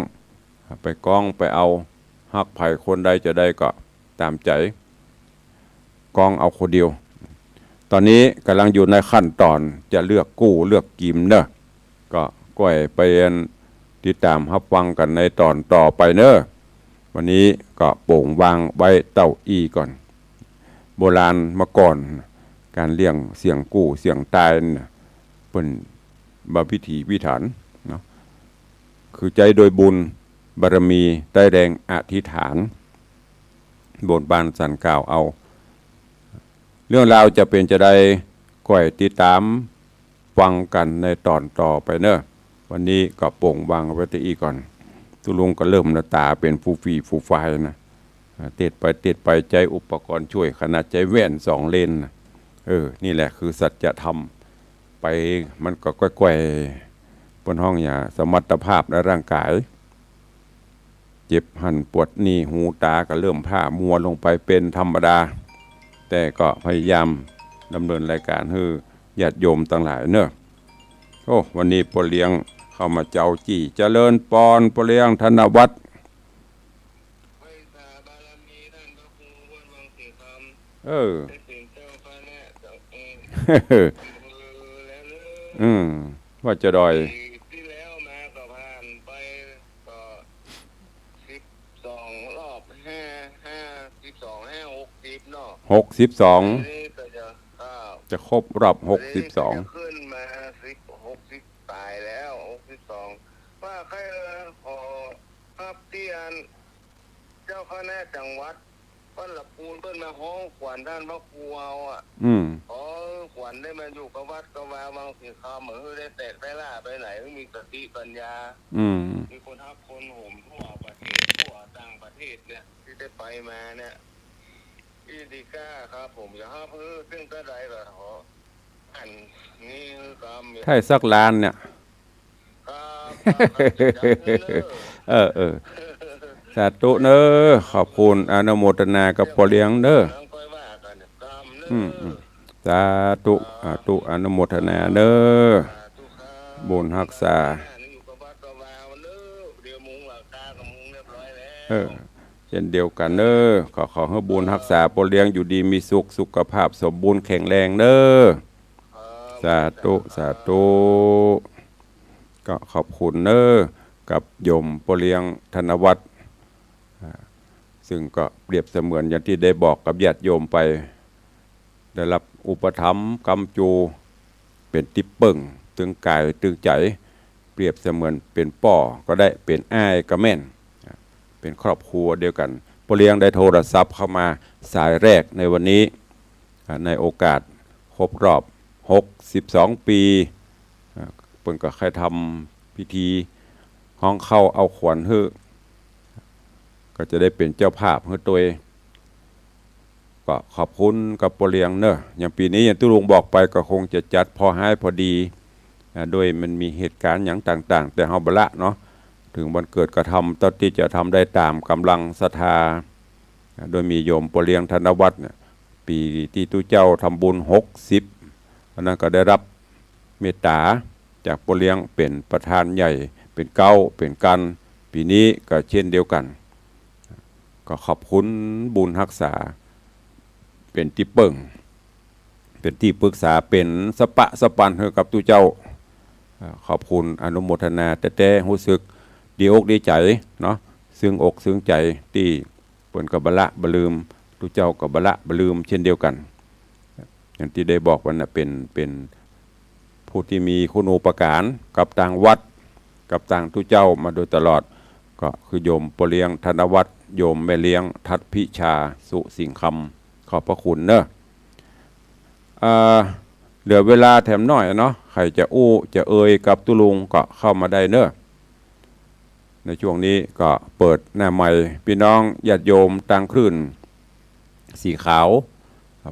ไปก้องไปเอาฮักใผคนใดจาใดก็ต๋ามใจ๋ ก้องเอาคนเดียว ต๋อนนี้ก่ำลังอยู่ในขั้นต๋อนจะเลือกกู้เลือกกิ๋มเนาะ ก็ก้อยไปติดต๋ามฮับฟังกั๋นในต๋อนต่อไปเนาะ วันนี้ก็โป๋งวางไว้เต้าอี้ก่อน โบราณเมื่อก่อน ก๋านเลี่ยงเสี่ยงกู้เสี่ยงต๋ายน่ะ เปิ้นบ่พิถีพิถันเนาะ คือใจ๊โดยบุญบารมีใต้แรงอธิษฐาน บนบานสันกล่าวเอา เรื่องราวจะเป๋นจาใด ก้อยติดต๋ามฟังกั๋นในต๋อนต่อไปเนาะ วันนี้ก็โป๋งวางไว้เต้าอี้ก่อน ตุ๊ลุงก็เริ่มหน้าต๋าเป๋นฟู่ฝี่ฟู่ฟายนะ อ่า เตดไปเตดไปใจ๊อุปกรณ์ช่วย ขนาดใจ๊แว่นสองเลนส์นะ เออ นี่แหละคือสัจธรรม ไปมันก็ก้อยๆ เปิ้นฮ้องหยัง สมรรถภาพในร่างก๋าย เจ็บหั้นปวดนี่ หูต๋าก็เริ่มพร่ามัวลงไปเป๋นธรรมดา แต่ก็พยายามดำเนินรายก๋านหื้อญาติโยมตังหลายเนาะ โอ้ วันนี้ป้อเลี้ยงเข้ามาเจ้าจี้ เจริญปอน ป้อเลี้ยงธนวัฒน์ ไหว้สาบารมีต้านพระครูวัดวังสิงห์คำ เออ ได้เป๋นเจ้าคณะจังหวัด อำเภอแล้วเนอะ อืม ว่าจะดอย ปีตี้แล้วมาก็ผ่านไปก็สิบสองรอบ ห้า ห้า สิบสอง ห้า หกสิบเนาะ หกสิบสอง อันนี้ก็จะ อ่า จะครบรอบ อันนี้ หกสิบสอง ก็จะขึ้นมาสิบ หกสิบปลายแล้ว หกสิบสอง ว่าใค่ เอ่อ ขอฮับเตี้ยน เจ้าคณะจังหวัดวัดละปูนเปิ้นมาฮ้องขวัญต้านพระครูเอาอะ อืม ขอขวัญได้มาอยู่กับวัดกับวาวังสิงห์คำ หื้อได้แตกได้ล่าไปไหน หื้อมีสติปัญญา อืม มีคนฮักคนโหมทั่วประเทศ ทั่วต่างประเทศเนี่ย ตี้ได้ไปมาเนี่ย อีดีก้าครับ ผมจะฮับหื้อตึงเต้าใดล่ะ ขออันนี้หื้อกำ ถ้าสักล้านเนี่ย ครับ ครับ ครับ จะจัดหื้อเน้อ เออ เออ สาธุเน้อ ขอบคุณ อนุโมทนากับป้อเลี้ยงเน้อ ยังค่อยว่ากั๋น กำเน้อ อืม อืม สาธุ สาธุ อนุโมทนาเน้อ สาธุครับ บุญฮักษา อยู่กับวัดกับวาเน้อ เดี๋ยวมุงหลังคาก็มุงเรียบร้อยแล้ว เออ เช่นเดียวกั๋นเน้อ ขอ ขอหื้อบุญฮักษาป้อเลี้ยงอยู่ดีมีสุข สุขภาพสมบูรณ์แข็งแรงเน้อ ครับ สาธุ สาธุ ก็ขอบคุณเน้อ กับโยมป้อเลี้ยงธนวัฒน์ อ่า ซึ่งก็เปรียบเสมือนอย่างตี้ได้บอกกับญาติโยมไป ได้ฮับอุปถัมภ์กำจู เป๋นตี้เปิ้งตึงก๋ายตึงใจ๋ เปรียบเสมือนเป๋นป้อก็ได้ เป๋นอ้ายก็แม่น เป๋นครอบครัวเดียวกั๋น ป้อเลี้ยงได้โทรศัพท์เข้ามาสายแรกในวันนี้ อ่า ในโอกาสครบรอบหกสิบสองปี๋ อ่า เปิ้นก็ใค่ทำพิธีฮ้องเค้าเอาขวัญหื้อ ก็จะได้เป๋นเจ้าภาพหื้อตวย ก็ขอบคุณกับป้อเลี้ยงเน้อ อย่างปี๋นี้อย่างตี้ลุงบอกไปก็คงจะจัดพอฮ้ายพอดี อ่า โดยมันมีเหตุก๋ารณ์หยังต่างๆ แต่เฮาบ่ละเนาะ เถิงวันเกิดก็ทำเต้าตี้จะทำได้ต๋ามก๋ำลังศรัทธา อ่า โดยมีโยมป้อเลี้ยงธนวัฒน์เนี่ย ปี๋ตี้ตุ๊เจ้าทำบุญหกสิบ อันนั้นก็ได้ฮับเมตต๋าจากป้อเลี้ยงเป๋นประธานใหญ่ เป๋นเก๊า เป๋นกั๋น ปี๋นี้ก็เช่นเดียวกั๋น ก็ขอบคุณบุญฮักษา เป๋นตี้เปิ้ง เป๋นตี้ปรึกษา เป๋นสะปะสะปันหื้อกับตุ๊เจ้า เอ่อ ขอบคุณอนุโมทนาแต๊ๆ ฮู้สึกดีอกดีใจ๋เนาะ ซึ้งอกซึ้งใจ๋ตี้เปิ้นก็บ่ละบ่ลืม ตุ๊เจ้าก็บ่ละบ่ลืมเช่นเดียวกั๋น อย่างตี้ได้บอกว่าน่ะ เป๋น เป๋นผู้ตี้มีคุณูปการกับตางวัด กับตางตุ๊เจ้ามาโดยตลอด ก็คือโยมป้อเลี้ยงธนวัฒน์ โยมแม่เลี้ยงทัดพิชา สุสิงห์คำ ขอบพระคุณเน้อ อ่า เหลือเวลาแถมหน้อยเนาะ ใผจะอู้จะเอ่ยกับตุ๊ลุงก็เข้ามาได้เน้อ ในช่วงนี้ก็เปิดหน้าไมค์ ปี้น้องญาติโยมตางคลื่นสีขาว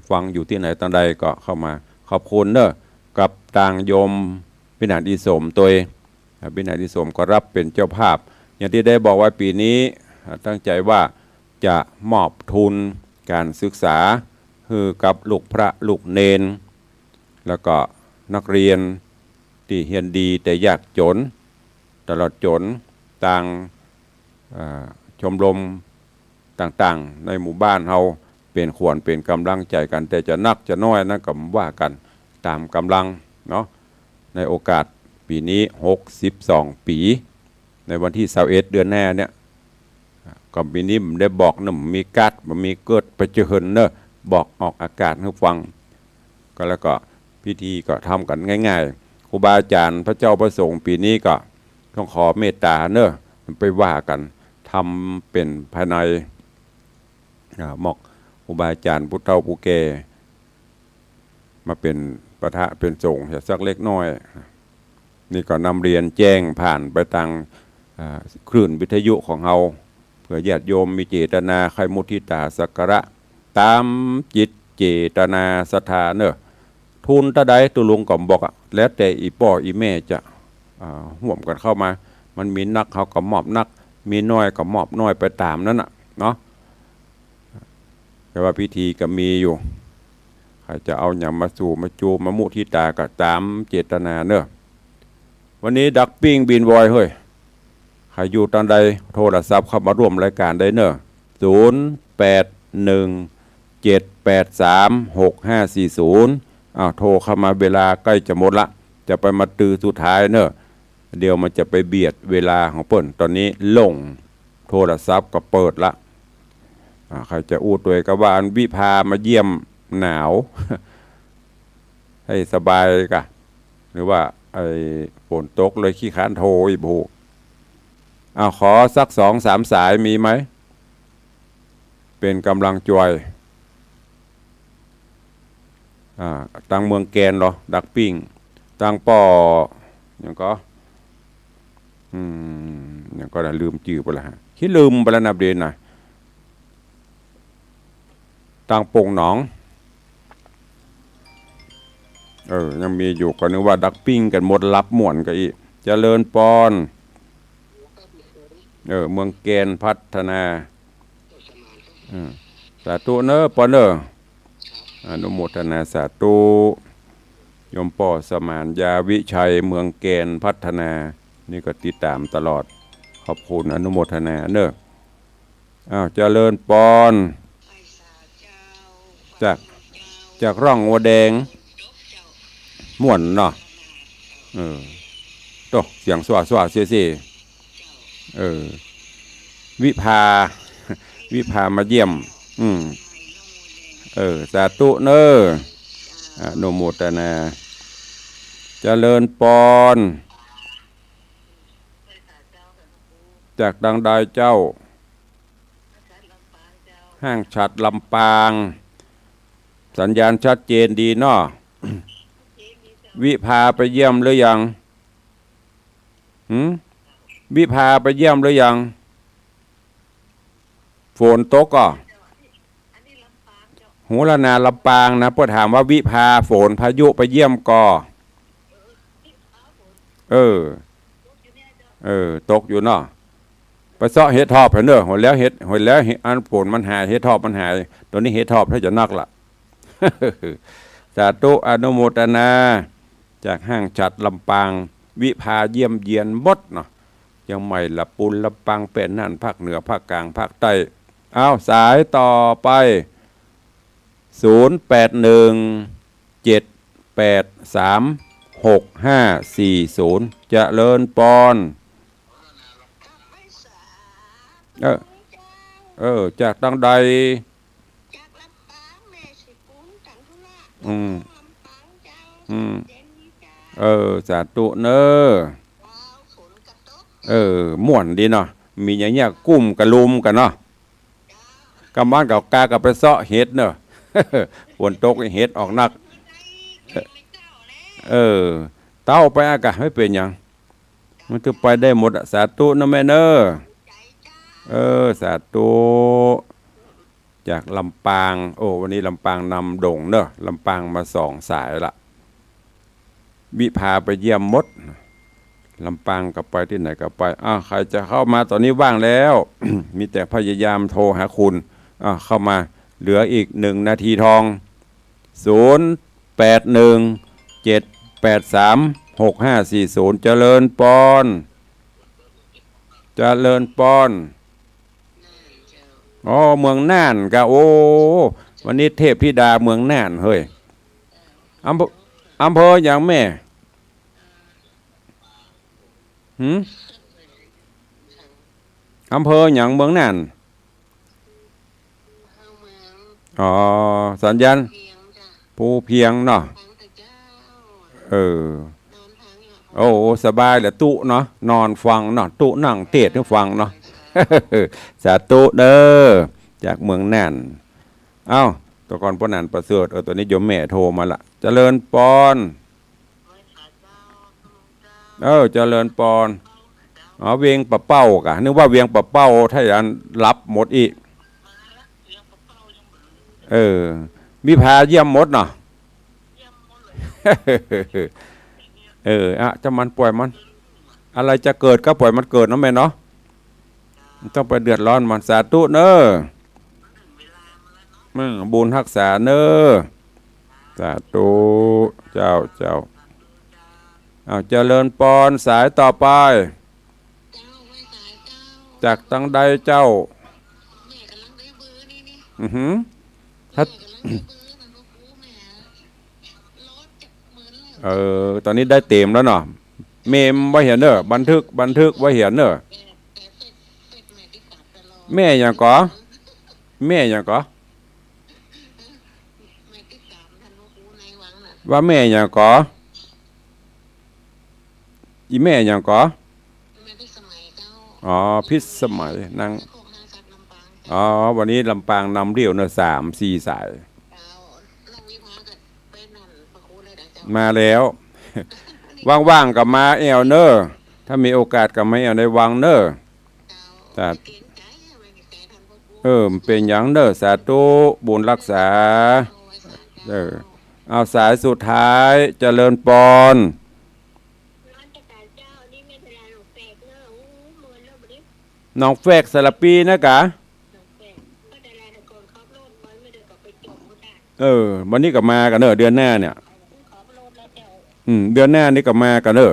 ฟังอยู่ตี้ไหนตางใดก็เข้ามา ขอบคุณเน้อ กับตางโยมวิหารอีสมตวย อ่า วิหารอีสมก็ฮับเป๋นเจ้าภาพ อย่างตี้ได้บอกว่าปี๋นี้ อ่า ตั้งใจ๋ว่าจะมอบทุนก๋านศึกษาหื้อกับลูกพระลูกเณร แล้วก็นักเรียนตี้เฮียนดีแต่ยากจ๋น ตลอดจ๋นตาง อ่า ชมรมต่างๆ ในหมู่บ้านเฮา เป๋นขวัญเป๋นก๋ำลังใจ๋กั๋น แต่จะนักจะน้อยนั้นก็ว่ากั๋นต๋ามก๋ำลังเนาะ ในโอกาสปี๋นี้หกสิบสองปี๋ ในวันตี้ซาวเอ็ดเดือนหน้าเนี่ย ก็ปี๋นี้บ่ได้บอกเนาะ บ่มีการ์ด บ่มีเกิดไปเจอเหินเนาะ บอกออกอากาศหื้อฟัง ก็แล้วก็พิธีก็ทำกั๋นง่ายๆ ครูบาอาจ๋ารย์ พระเจ้าพระสงฆ์ปี๋นี้ก็ต้องขอเมตต๋าเนาะ ไปว่ากั๋น ทำเป๋นภายใน อ่า มอบครูบาอาจ๋ารย์ผู้เฒ่าผู้แก่ มาเป๋นประธานเป๋นสงฆ์เสียสักเล็กน้อย นี่ก็นำเรียนแจ้งผ่านไปตาง อ่า คลื่นวิทยุของเฮา เผื่อญาติโยมมีเจตนาใค่มุทิตาสักการะ ต๋ามจิตเจตนาศรัทธาเนาะ ทุนเต้าใดตุ๊ลุงก็บ่บอกอะ แล้วแต่อี่ป้ออี่แม่จะ อ่า ฮ่วมกั๋นเข้ามา มันมีนักเฮาก็มอบนัก มีน้อยก็มอบน้อยไปต๋ามนั้นน่ะเนาะ แต่ว่าพิธีก็มีอยู่ ใผจะเอาหยังมาสู่มาจูมามุทิตาก็ต๋ามเจตนาเนาะ วันนี้ดักปิ้งบินวอยเฮ้ย ใผอยู่ตางใดโทรศัพท์เข้ามาร่วมรายก๋านได้เนาะ ศูนย์ แปด หนึ่ง เจ็ด แปด สาม หก ห้า สี่ ศูนย์ อ้าว โทรเข้ามา เวลาใก้จะหมดละ จะไปมาตือสุดท้ายเนาะ เดี๋ยวมันจะไปเบียดเวลาของเปิ้น ต๋อนนี้โล่ง โทรศัพท์ก็เปิดละ อ่า ใผจะอู้ตวยก็ว่าอันวิภามาเยี่ยมหนาว หื้อสบายกะ หรือว่าไอ้ฝนตกเลยขี้คร้านโทรอีกบ่ฮู้ อ้าว ขอสักสองสามสายมีไหม เป๋นก๋ำลังจวย อ่า ตางเมืองแกนเหรอ ดักปิ้ง ตางป้อ หยังก่อ อืม หยังก่อนะ ลืมจื้อไปละฮะ ขี้ลืมไปแล้วนะ เดี๋ยวนะ ตางโป่งหนอง เออ ยังมีอยู่ ก็นึกว่าดักปิ้งกั๋นหมด หลับม่วนกั๋นอี้ เจริญปอน เออ เมืองแกนพัฒนา เออ สาธุเน้อปอนเน้อ อนุโมทนาสาธุ โยมป้อสมานยาวิชัย เมืองแกนพัฒนา นี่ก็ติดต๋ามตลอด ขอบคุณ อนุโมทนาเน้อ อ้าว เจริญปอน จาก จากร่องหัวแดง ม่วนเนาะ เออ โต้ เสียงสั่วๆ เสียๆ เออ วิภา วิภามาเยี่ยม อืม เออ สาธุเน้อ อนุโมทนา เจริญปอน จากตางใดเจ้า ห้างฉัตรลำปาง สัญญาณชัดเจนดีเนาะ วิภาไปเยี่ยมหรือยัง หืม วิภาไปเยี่ยมหรือยัง ฝนตกก่อ หูละนา ลำปางนะ เปิ้นถามว่าวิภา ฝนพายุไปเยี่ยมก่อ เออ เออ ตกอยู่เนาะ ไปเซาะเห็ดถอบหั้นเน่อ หันแล้วเห็ด หันแล้วเห็ด อันฝนมันหาย เห็ดถอบมันหาย ต๋อนนี้เห็ดถอบถ้าจะนักละ สาธุ อนุโมทนา จากห้างฉัตรลำปาง วิภาเยี่ยมเยียนหมดเนาะ เจียงใหม่ ละปูน ลำปาง แป้นน่าน ภาคเหนือ ภาคกลาง ภาคใต้ เอา สายต่อไป ศูนย์แปดหนึ่ง เจ็ดแปดสาม หกห้าสี่ศูนย์ เจริญปอน เออ เออ จากตางใด จากลำปาง แม่สิปูน ตังธุระ อืม ลำปางเจ้า อืม เย็นนี้เจ้า เออ สาธุเน้อ เจ้า ฝนกระตก เออ ม่วนดีเนาะ มีอย่างเงี้ย กุ้มกระลุมกั๋นเนาะ กำบ้านเก่ากาก็ไปเซาะเห็ดเนอะ ฝนตกเห็ดออกนัก เออ เต้าไปอากาศไม่เป๋นหยัง มันถือไปได้หมดอะ สาธุนะแม่เนอะ เออ สาธุ จากลำปาง โอ้ วันนี้ลำปางนำโด่งเนอะ ลำปางมาสองสายละ วิภาไปเยี่ยมหมด ลำปางก็ไป ตี้ไหนก็ไป อ้าว ใครจะเข้ามา ต๋อนนี้ว่างแล้ว มีแต่พยายามโทรหาคุณ อ้าว เข้ามา เหลืออีกหนึ่งนาทีทอง ศูนย์แปดหนึ่ง เจ็ดแปดสาม หกห้าสี่ศูนย์ เจริญปอน เจริญปอน อ๋อ เมืองน่านกะ โอ้ วันนี้เทพธิดาเมืองน่านเฮ้ย อำเภอ อำเภอหยังแม่ หืม อำเภอหยังเมืองน่าน อ๋อ สัญญาณ ภูเพียงเนาะ เออ โอ้ สบายแหละตุ๊เนาะ นอนฟังเนาะ ตุ๊นั่งเทศน์หื้อฟังเนาะ สาธุเน้อ จากเมืองน่าน เอ้า ตะกอนป้อหนานประเสริฐ เออ ต๋อนนี้โยมแม่โทรมาละ เจริญปอน เออ เจริญปอน อ๋อ เวียงป่าเป้ากะ นึกว่าเวียงป่าเป้า ถ้าอย่างนั้นหลับหมดอี้ เออ วิภาเยี่ยมหมดเนาะ เออ อะ จะมันปล่อยมัน อะไรจะเกิดก็ปล่อยมันเกิดเนาะแม่เนาะ ไม่ต้องไปเดือดร้อนมัน สาธุเน้อ อืม บุญฮักษาเน้อ สาธุ เจ้า เจ้า อ้าว เจริญปอน สายต่อไป จากตางใดเจ้า อือหือ ถ้า เออ ต๋อนนี้ได้เต๋มแล้วเนาะ เมมไว้เหียเน่อ บันทึก บันทึกไว้เหียเน่อ แม่หยังก่อ แม่หยังก่อ ว่าแม่หยังก่อ อีแม่หยังก่อ อ๋อ พิสมัย นาง อ๋อ วันนี้ลำปางนำเดี่ยวเน่อ สามสี่สาย มาแล้ว ว่างๆ ก็มาแอ่วเน่อ ถ้ามีโอกาสก็มาแอ่วในวังเน่อ จ้ะ เออ บ่เป๋นหยังเน่อ สาธุ บุญฮักษา เออ เอาสายสุดท้าย เจริญปอน น้องแฝกสารปีนะกะ เออ วันนี้ก็มากั๋นเน่อ เดือนหน้าเนี่ย อืม เดือนหน้านี่ก็มากั๋นเน่อ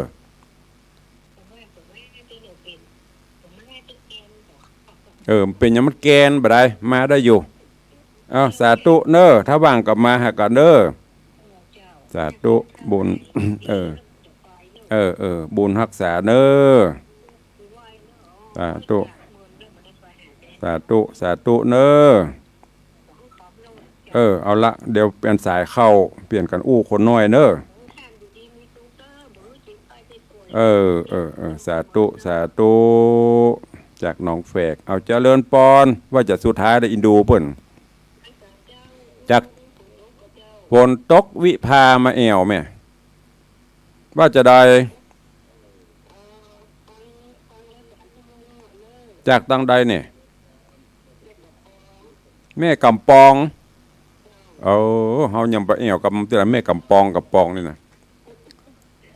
เออ บ่เป๋นหยัง มันแกนบ่ได้ มาได้อยู่ เอาสาธุเน่อ ถ้าว่างก็มาหากั๋นเน่อ สาธุ บุญ เออ เออ เออ บุญฮักษาเน่อ สาธุ สาธุ สาธุเน่อ เออ เอาละ เดี๋ยวเปลี่ยนสายเข้า เปลี่ยนกั๋นอู้คนน้อยเน่อ เออ เออ เออ สาธุ สาธุ จากหนองแฝก เอาเจริญปอน ว่าจะสุดท้ายแล้ว อินดูเปิ้น จาก ฝนตกวิภามาแอ่วแม่ ว่าจะใด จากตังใดเนี่ย แม่กำปอง เออ เฮายังบ่แอ่วกำ แม่กำปอง กำปองนี่นะ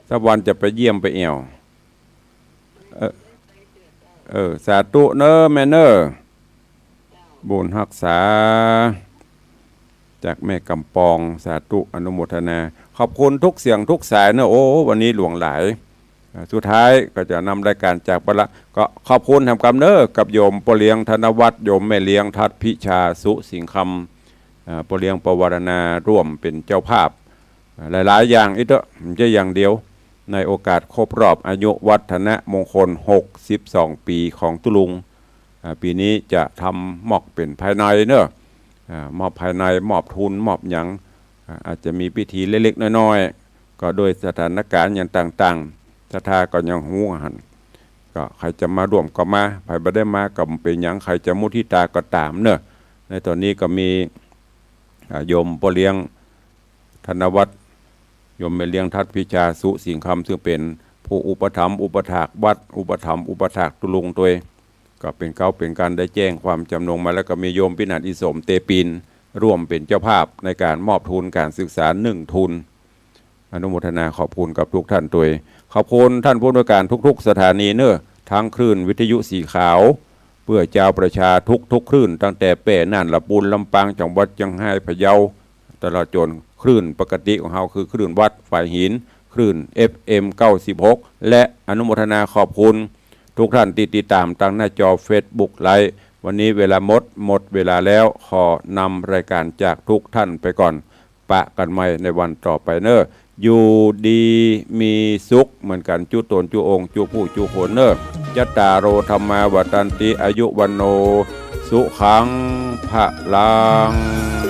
สักวันจะไปเยี่ยมไปแอ่ว เออ เออ สาธุเน่อแม่เน่อ บุญฮักษา จากแม่กำปอง สาธุ อนุโมทนา ขอบคุณทุกเสียงทุกสายเน่อ โอ้ วันนี้หลวงหลาย อ่า สุดท้ายก็จะนำรายการจากไปละ ก็ขอบคุณแหมกำเน่อ กับโยมป้อเลี้ยงธนวัฒน์ โยมแม่เลี้ยงทัดพิชา สุสิงห์คำ อ่า ป้อเลี้ยงปวารณาร่วมเป๋นเจ้าภาพ อ่า หลายๆ อย่างอิเต๊อะ บ่ใจ้อย่างเดียว ในโอกาสครบรอบอายุวัฒนมงคล หกสิบสอง ปี๋ของตุ๊ลุง อ่า ปี๋นี้จะทำมอบเป๋นภายในเน่อ อ่า มอบภายใน มอบทุน มอบหยัง อ่า อาจจะมีพิธีเล็กๆ น้อยๆ ก็โดยสถานการณ์อย่างต่างๆ ศรัทธาก็ยังฮู้หั้น ก็ใผจะมาร่วมก็มา ใผบ่ได้มาก็บ่เป๋นหยัง ใผจะมุทิตาก็ต๋ามเน่อ ในต๋อนนี้ก็มี อ่า โยมป้อเลี้ยงธนวัฒน์ โยมแม่เลี้ยงทัดพิชา สุสิงห์คำ ซึ่งเป๋นผู้อุปถัมภ์อุปถากวัด อุปถัมภ์อุปถากตุ๊ลุงตวย ก็เป๋นเก๊าเป๋นกั๋นได้แจ้งความจ๋ำนงมา แล้วก็มีโยมพินันท์ อิสม เตปิน ร่วมเป๋นเจ้าภาพในการมอบทุนการศึกษาหนึ่งทุน อนุโมทนาขอบคุณกับทุกท่านตวย ขอบคุณท่านผู้อำนวยการทุกๆ สถานีเน่อ ทั้งคลื่นวิทยุสีขาว เพื่อจาวประชาทุกๆ คลื่น ตั้งแต่แป้ น่าน ละปูน ลำปาง จังหวัดเจียงฮาย พะเยา ตลอดจ๋นคลื่นปกติของเฮาคือคลื่นวัดฝายหิน คลื่น เอฟเอ็ม เก้าสิบหก และอนุโมทนาขอบคุณทุกท่านตี้ติดต๋ามตางหน้าจอเฟซบุ๊กไลฟ์ วันนี้เวลาหมด หมดเวลาแล้ว ขอนำรายการจากทุกท่านไปก่อน ปะกั๋นใหม่ในวันต่อไปเน่อ อยู่ดีมีสุขเหมือนกั๋น จุ๊ต๋นจุ๊องค์ จุ๊ผู้จุ๊คนเน่อ จัตตาโร ธัมมา วัฑฒันติ อายุ วัณโณ สุขัง พะลัง